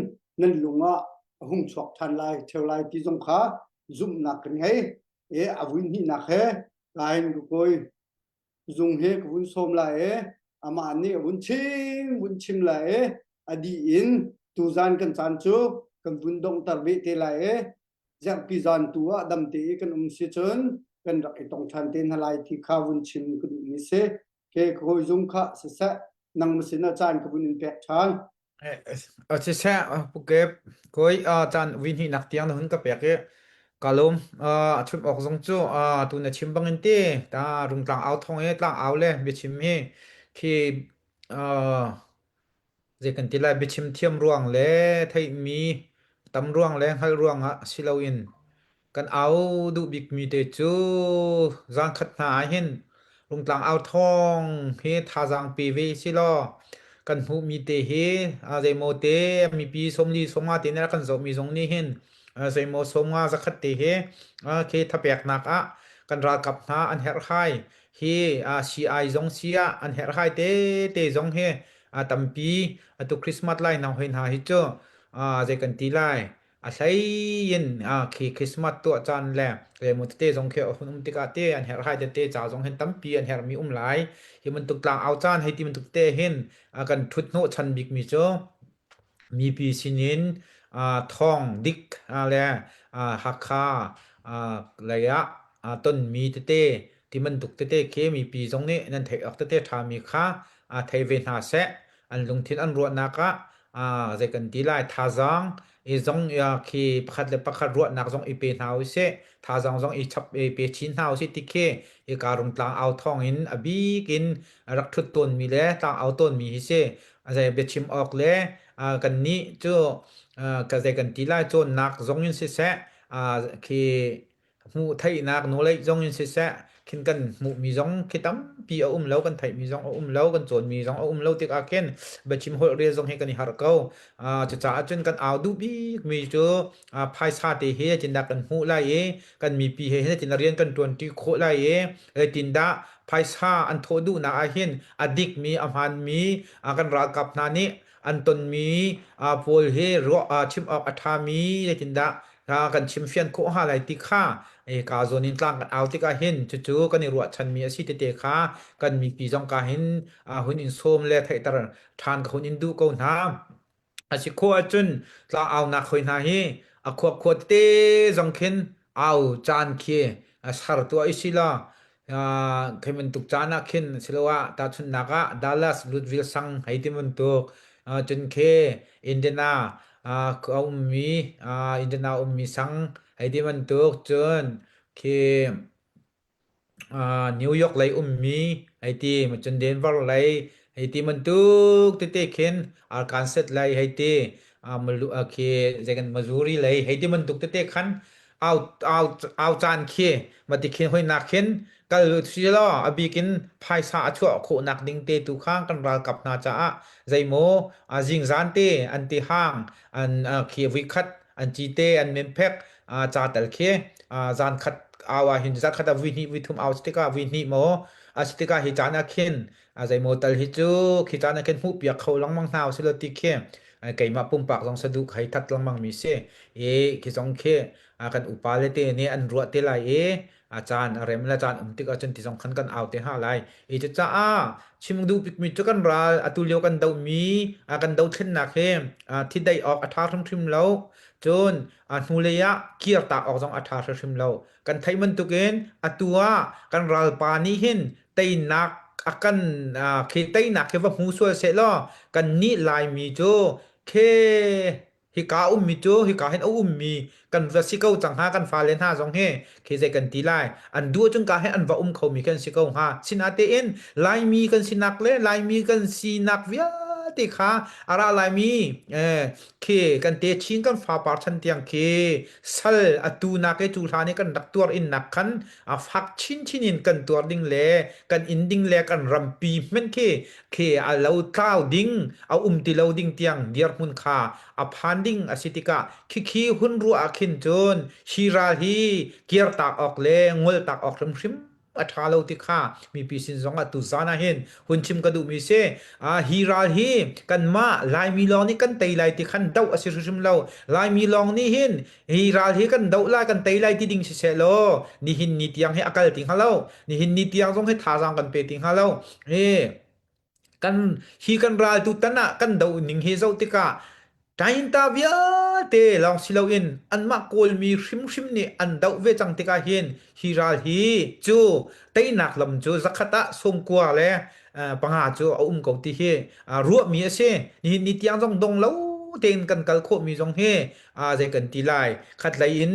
nan lung ah a hung chuak ṭhan lai ṭheo lai ti zong kha zumhnak kan ngei. E a vui hnihnak he kain ka kawi zung he ka vun sawm lai i amah nih a vun chim vun chim lai i a dih in tuzan kan caan cu kan vun donghter ve te lai i zerhpi zan tu ah dam te i kan um si cun kan rak i tong ṭhan te hna lai ti kha vun chim ka duhmi si. Ke ka hawi zung kha siseh nang na sinah caan ka vun in pek ṭhan.
Siseh, Pukep, kawi caan vui nak tiang na hun ka pek i ka lawm. A chim awk zong cu tu na chim bangin ti ta rungtlang au thong i tlang au le biachim hi khi zei kan ti lai biachim thiam ruang le theihmi tam ruang le hngalh ruang ah si loin Kan au duh bikmi te cu zaangkhat hna ahhin Rungtlang au thawng hi thazaang pe ve si law kan hmuhmi te hi zeimaw te mipi 40 sawmnga te nih kan zohmi zong nih hin zeimaw 50 zakhat te hi khi thapeknak ah kan ralkap hna an herhhai hi CI zong si ah an herhhai te te zong hi tampi atu Christmas lai nang hoi hna hi cu zei kan ti lai A hlei in khi Christmas tuah caan le zeimaw tete zong khi a hun um tikah te an herhhai tete ca zong hin tampi an herhmi um lai. Hi bantuk tlangau caan hei ti bantuk te hin kan ṭhut hnawhchan bikmi cu mipi sinin thawng dik le Hakha lei ah tonmi tete ti bantuk tete khi mipi zong nih nan theih awk tete ṭhami kha thei ve hna seh. An lungthin an ruahnak ah zei kan ti lai thazaang i zong khi pakhat le pakhat ruahnak zong i pe hna usih thazaang zong i chap i pe chin hna usih ti khi i ka rung tlang au thawng in a bik in rak ṭhut tawnmi le tlang au tawnmi hi si. Zei biachim awk le kan nih cu ka zei kan ti lai cawnnak zong in siseh khi hmuh theihnak knowledge zong in siseh khin kan hmuhmi zong khi tampi a um lo kan theihmi zong a um lo kan cawnmi zong a um lo tikah khin biachim holh rel zong hi kan i harh ko. Cucaah cun kan au duh bikmi cu phaisa te hi zeitindah kan hmuh lai i kan mipi he hin zeitindah rian kan ṭuanṭi khawh lai i zeitindah phaisa an thawh duhnak ah hin a dikmi a hmaanmi kan ralkap hna nih an tonmi pawl hi ruah chim awk a ṭhami zeitindah kan chimfian khawh hnga lai ti kha ka zawn in tlang kan au tikah hin cucu kan i ruahchanmi a si tete kha kan mipi zong ka hin hun in sawm le theihter ṭhan ka hun in duh ko hna. A si khawh ahcun tlangaunak hoi hna hi a khuakhua tete zong khin au caan khi a ser tuah i si law khi bantuk caan ah khin siloah tahchunhnak ah Dallas Louisville sang hei ti bantuk cun khi Indiana a ummi Indiana ummi sang hei ti bantuk cun khi New York lei ummi hei ti, cun Denver lei hei ti bantuk tete khin Arkansas lei hei ti, khi zei kan Missouri lei hei ti bantuk tete khan au au au caan khi mati khin hoinak khin kal si law a bik in phaisa a chuah khawhnak ding te tu kha kan ralkap hna caah zeimaw zingzan te an ti hang an khi vuikhat an cite an menphek ca tal khi zan khat au ah hin zan khat ah vui hnih vui thum au tikah vui hnih maw a si tikah hi caan ah khin zeimaw tal hi cu khi caan ah khin hmuh piak kho lengmang hna usih law ti khi keimah pumpak zong saduh khai that lengmang mi si i khi zong khi kan upa le te nih an ruah te lai i a caan a rem le caan um tik ahcun ti zong khan kan au te hna lai i cucaah chim duh bikmi cu kan ral atu lio kan dohmi kan dothlennak hi thi dei awk a ṭha hrimhrim lo cun a hnulei ah kirtak awk zong a ṭha hrimhrim lo. Kan theih bantukin atu ah kan ralpa nih hin teinak a kan khi teinak khi va hmu sual seh law kan nih Laimi cu khe hika ummi cu hika hin a ummi kan va si ko cang hnga kan fale hna zong hi khi zei kan ti lai an duh ahcun ka hin an va um khomi kan si ko hnga sinatein Laimi kan sinak le Laimi kan sinak vialte kha a ra laimi khi kan te chin kan fapar chan tiang khi sal atu nak e cu hlan i kan rak tuar in nak khan a fak chinchin in kan tuar ding le kan in ding le kan rampi hmenh khi khi a lo tlau ding a um ti lo ding tiang dirhmun kha a phan ding a si tikah khikhi hun ruah ah khin cun hi ral hi kirtak awk le ngol tak awk hrimhrim a ṭha lo ti kha mipi sin zong ah tuzan ah hin hun chim ka duhmi si. Hi ral hi kanmah Laimi lawng nih kan tei lai ti khan doh a si hrimhrim lo. Laimi lawng nih hin hi ral hi kan doh lai kan tei lai ti ding siseh law nihin ni tiang hi a kal ti hnga lo. Nihin ni tiang zong hi thazaang kan pe ti hnga lo. Hi kan hi kan ral tu tan ah kan doh ning hi zoh tikah Tainta vialte lawng si loin anmah Kawlmi hrimhrim nih an doh ve cang tikah hin hi ral hi cu teinak lam cu zakhat ah sawmkua le panga cu a um ko ti hi ruahmi a si. Nihin ni tiang zong dong lo tein kan kal khawhmi zong hi zei kan ti lai khatlei in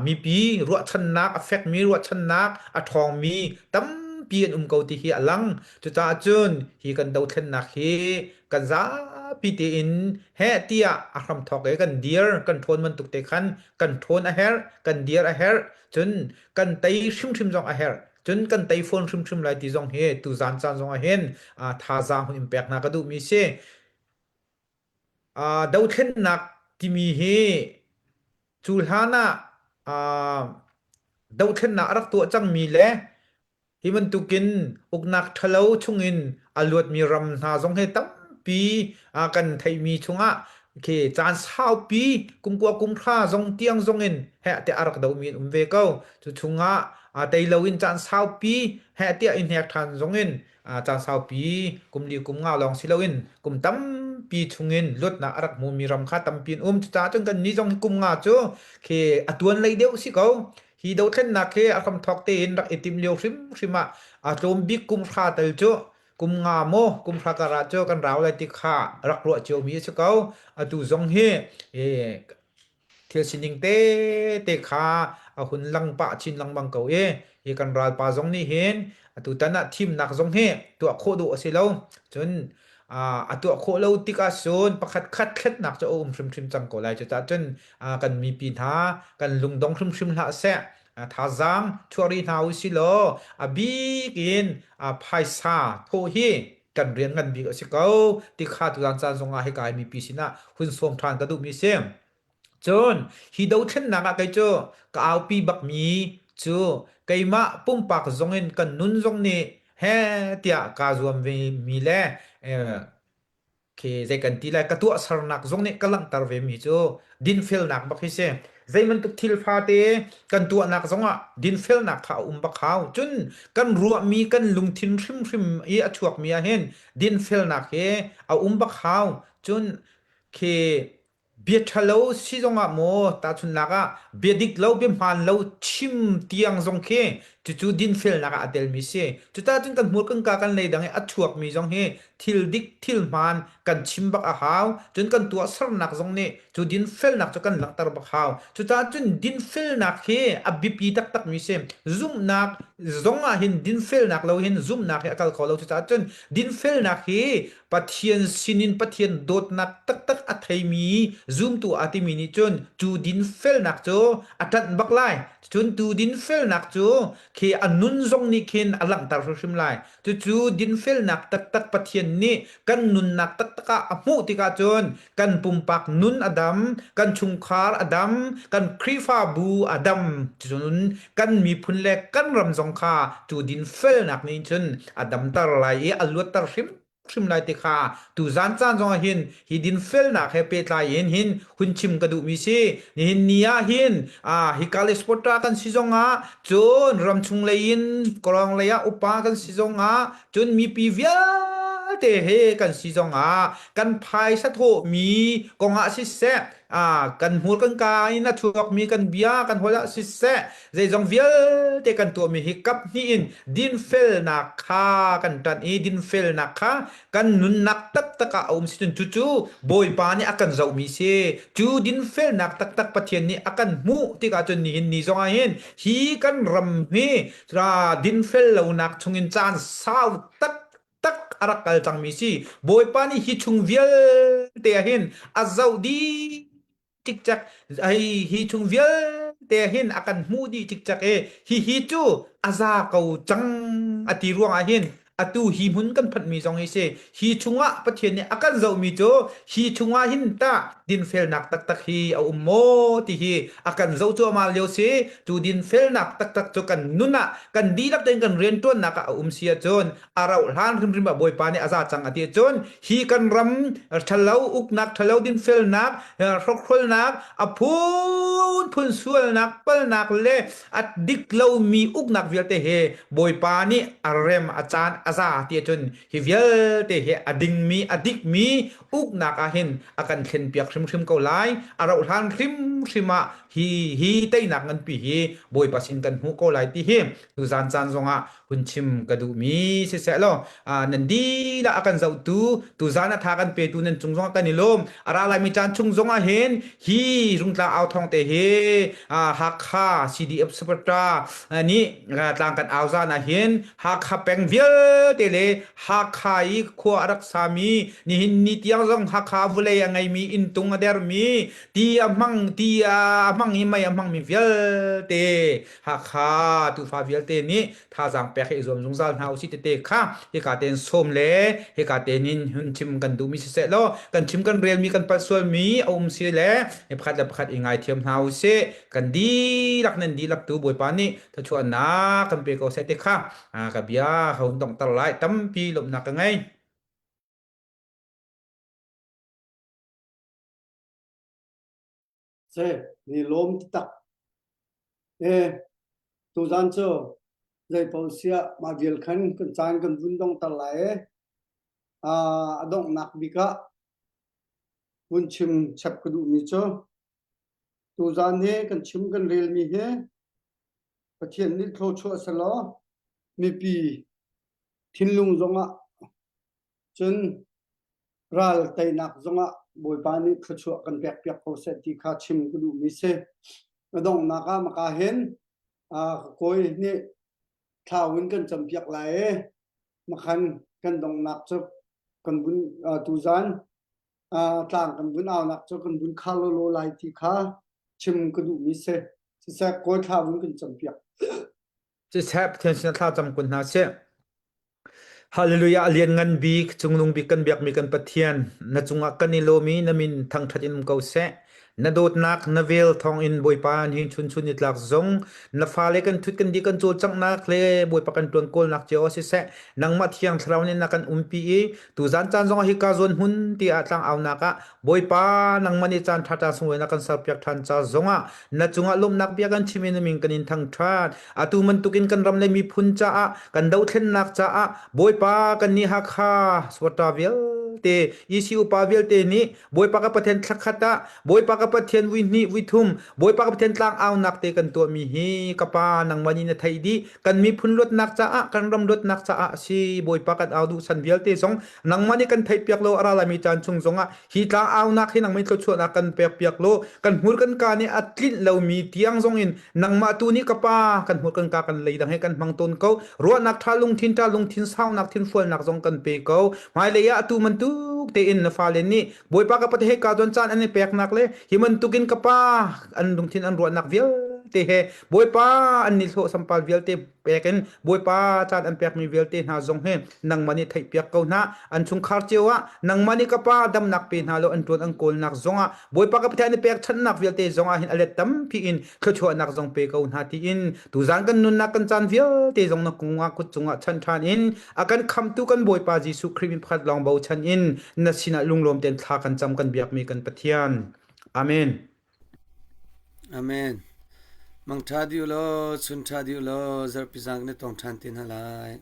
mipi ruahchannak a fekmi ruahchannak a ṭhawngmi tampi an um ko ti hi a lang. Cucaah cun hi kan dothlennak hi kan zapi tein heh tiah a hramthawk i kan dir kan ṭhawn bantuk te khan kan ṭhawn a herh kan dir a herh cun kan tei hrimhrim zong a herh cun kan tei fawn hrimhrim lai ti zong hi tuzan caan zong ah hin thazaang hun in pek hna ka duhmi si dothlennak timi hi cu hlan ah dothlennak a rak tuah cangmi le Hi bantukin uknak ṭhalo chungin a luatmi ram hna zong hi tampi kan theihmi chungah khi caan saupi kumkua kumhra zong tiang zongin heh tiah a rak domi an um ve ko. Cu chungah tei loin caan saupi heh tiah i hnek ṭhan zongin caan saupi kum li kum nga lawng si loin kum tampi chungin luatnak a rak hmumi ram kha tampi an um. Cucaah cun kannih zong hi kum nga cu khi a tuan lei deuh si ko. Hi dothlennak hi a hramthawk tein rak i timh lio hrimhrim ah a tlawm bik kum hra tal cu kum nga maw kum hra kar ah cu kan rau lai ti kha rak ruah ciomi a si ko. Atu zong hi thil sining tete kha a hun lang pah chin lengmang ko i hi kan ralpa zong nih hin atu tan ah thimnak zong hi tuah khawh dawh a si lo. Cun. A tuah khawh lo tikah cun pakhat khat thlennak cu a um hrimhrim cang ko lai. Cucaah cun kan mipi hna kan lungdong hrimhrim hlah seh. Thazaang chuah rih hna u sih law a bik in phaisa thawh hi kan rian ngan bik a si ko ti kha tuzan caan zongah hika i mipi sinah hun sawm ṭhan ka duhmi si. Cun hi dothlennak ah kei cu ka aupi bakmi cu keimah pumpak zongin kan nun zong nih he tiah kaa zuam ve mi le khi zei kan ti lai ka tuahsernak zong nih ka langhter ve mi cu dinfelnak bak hi si. Zei bantuk thil fate kan tuahnak zongah dinfelnak kha a um bak hau. Cun kan ruahmi kan lungthin hrimhrim i a chuakmi ah hin dinfelnak hi a um bak hau. Cun khi Bia ṭhalo si zongah maw tahchunhnak ah bia dik lo bia hmaan lo chim tiang zong khi cucu dinfelnak ah a telmi si. Cuta cun kan hmur kan ka kan lei dang i a chuakmi zong hi thil dik thil hmaan kan chim bak a hau. Cun kan tuahsernak zong nih cu dinfelnak cu kan langhter bak hau. Cuta cun dinfelnak hi a biapi taktakmi si. Zumhnak zong ah hin dinfelnak lo hin zumhnak hi a kal kho lo. Cucaah cun dinfelnak hi Pathian sinin Pathian dawtnak taktak a theimi zumtu aa timi nih cun cu dinfelnak cu a ṭanh bak lai. Cun tu dinfelnak cu khi a nun zong nih khin a langhter hrimhrim lai. Cucu dinfelnak taktak Pathian nih kan nunnak taktak ah a hmuh tikah cun kan pumpak nun a dam, kan chungkhar a dam, kan Khrihfabu a dam. Cun kan miphun le kan ram zong kha cu dinfelnak nih cun a damter lai i a luatter hrim hrim lai ti kha tuzan caan zong ah hin hi dinfelnak he pehtlai in hin hun chim ka duhmi si nihin ni ah hin hi Kalispota kan si zong ah cun ramchung lei in kawlawng lei ah upa kan si zong ah cun mipi vialte he kan si zong ah kan phaisa thawhmi kong ah siseh kan hmur kan ka in a chuakmi kan bia kan holh ah siseh zeizong vialte kan tuahmi hi kap hnih in dinfelnak kha kan ṭanh i dinfelnak kha kan nunnak taktak ah a um si cun cucu Bawipa nih a kan zohmi si cu dinfelnak taktak Pathian nih a kan hmuh tikah cun nihin ni zongah hin hi kan ram hi dinfel lonak chungin caan sau tak tak a rak kal cangmi si Bawipa nih hi chung vialte ah hin a zoh dih cikcek hei hi chung vialte hin a kan hmuh dih cikcek i hihi cu a za ko cang a ti ruangah hin atu hi hmun kan phanhmi zong hi si hi chungah Pathian nih a kan zohmi cu hi chungah hin tah dinfelnak taktak hi a um maw ti hi a kan zoh cuahmah lio si cu dinfelnak taktak cu kan nun ah kan dihlak tein kan rianṭuannak ah a um si ahcun a rauh hlan hrimhrim ah Bawipa nih a za cang a ti ahcun hi kan ram ṭhalo uknak ṭhalo dinfelnak hrokhrolnak a phunphun sualnak palnak le a dik lomi uknak vialte he Bawipa nih a rem a caan a za ti ahcun hi vialte hi a dingmi a dikmi uknak ah hin a kan thlenpiak hrimhrim ko lai a rauh hlan hrimhrim ah hi hi teinak nganpi hi Bawipa sin kan hmuh ko lai ti hi tuzan caan zongah hun chim ka duhmi siseh law nan dilah a kan zohtu tuzan a tha kan petu nan cung zongah kan i lawm a ra laimi caan chung zongah hin hi rungtlang au thawng te hi Hakha CDF Supporter nih tlang kan au zan ah hin Hakha peng vialte le Hakha i khua a rak sami nihin ni tiang zong Hakha vulei a ngeimi inntung a dermi ti a hmang ti a hmang i mei a hmangmi vialte Hakha tufa vialte nih thazaang pek hi i zuam zungzal hna usih tete kha hika tein sawm le hika tein hin hun chim kan duhmi siseh law kan chim kan relmi kan palh sualmi a um si le pakhat le pakhat i ngaithiam hna usih kan dihlak nan dihlak tu Bawipa nih thluachuahnak kan pe ko seh te kha ka bia ka hun donghter lai tampi lawmhnak ka ngei.
Se ni lawm tak e tuzan cu zei paoh siah mah vial khan kan caan kan vun dongter lai e a donghnak bik ah vun chim chap ka duhmi cu tuzan hi kan chim kan relmi hi Pathian nih thluachuah selaw mipi thinlung zongah cun ral teinak zongah Bawipa nih thluachuah kan pekpiak ko seh ti kha chim ka duhmi si. A donghnak ah maka hin ka kawi nih thlau in kan campiak lai i makhan kan donghnak cu. Kan vun tuzan tlang kan vun aunak cu kan vun khar lawlaw lai ti kha chim ka duhmi si. Siseh Kawl thla vun kan campiak.
Siseh Pathian sinah thla cam kun hna sih. Hallelujah! A lianngan bik, cungnung bik kan biakmi kan Pathian, na cungah kan i lawm i na min thangṭhat in um ko seh. Na dawtnak, na vel thawngin Bawipa nihin chunchun nitlak zong na fale kan ṭhut kan di kan cawlcanghnak le Bawipa kan ṭuan kawlnak cio ah siseh, nangmah Thiang Thlarau nih na kan umpi i tuzan caan zongah hika zawn hmun tiah tlangaunak ah Bawipa nangmah nih caan ṭha caan sunglawi na kan serpiak ṭhan ca zongah na cungah lawmhnak bia kan chim i na min kan in thangṭhat. Atu bantukin kan ram le miphun caah kan dothlennak caah Bawipa kan nih Hakha Swata vialte EC upa vialte nih Bawipa ka Pathian thlakhat ah Bawipa ka Pathian vui hnih vui thum Bawipa ka Pathian tlang aunak te kan tuahmi hi ka pa nangmah nih na theih dih kan miphun luatnak caah kan ram luatnak caah si Bawipa kan au duh san vialte zong nangmah nih kan theih piak lo a ra laimi caan chung zongah hi tlang aunak hi nangmah thluachuahnak kan pek piak lo kan hmur kan ka nih a tlinh lomi tiang zong in nangmah tu nih ka pa kan hmur kan ka kan lei dang he kan hmang tawn ko ruahnak tha lungthin tha lungthin saunak thin fualnak zong kan pe ko hmailei ah atu bantuk tein na fale nih bawipa ka pate he ka don caan an i peknak le hi bantukin ka pa an lungthin an ruahnak vialte he bawipa an ni hlawh sampal vialte pek in Bawipa caan an pekmi vialte hna zong hi nangmah nih theihpiak ko hna. An chungkhar cio ah nangmah nih ka pa damnak pe hna law an ṭuan an kawlnak zongah Bawipa ka Pathian nih pekchanhnak vialte zongah hin a let tampi in thluachuahnak zong pe ko hna tiin tuzan kan nunnak kan caan vialte zong na kungah kut cungah chan ṭhan in a kan khamtu kan Bawipa Jesuh Khrih min pakhat lawng bochan in na sinah lunglawm tein thla kan cam kan biakmi kan Pathian. Amen.
Amen. Mangṭha dih u law, chun ṭha dih u law, zarhpi zan kan i tong ṭhan te hna lai.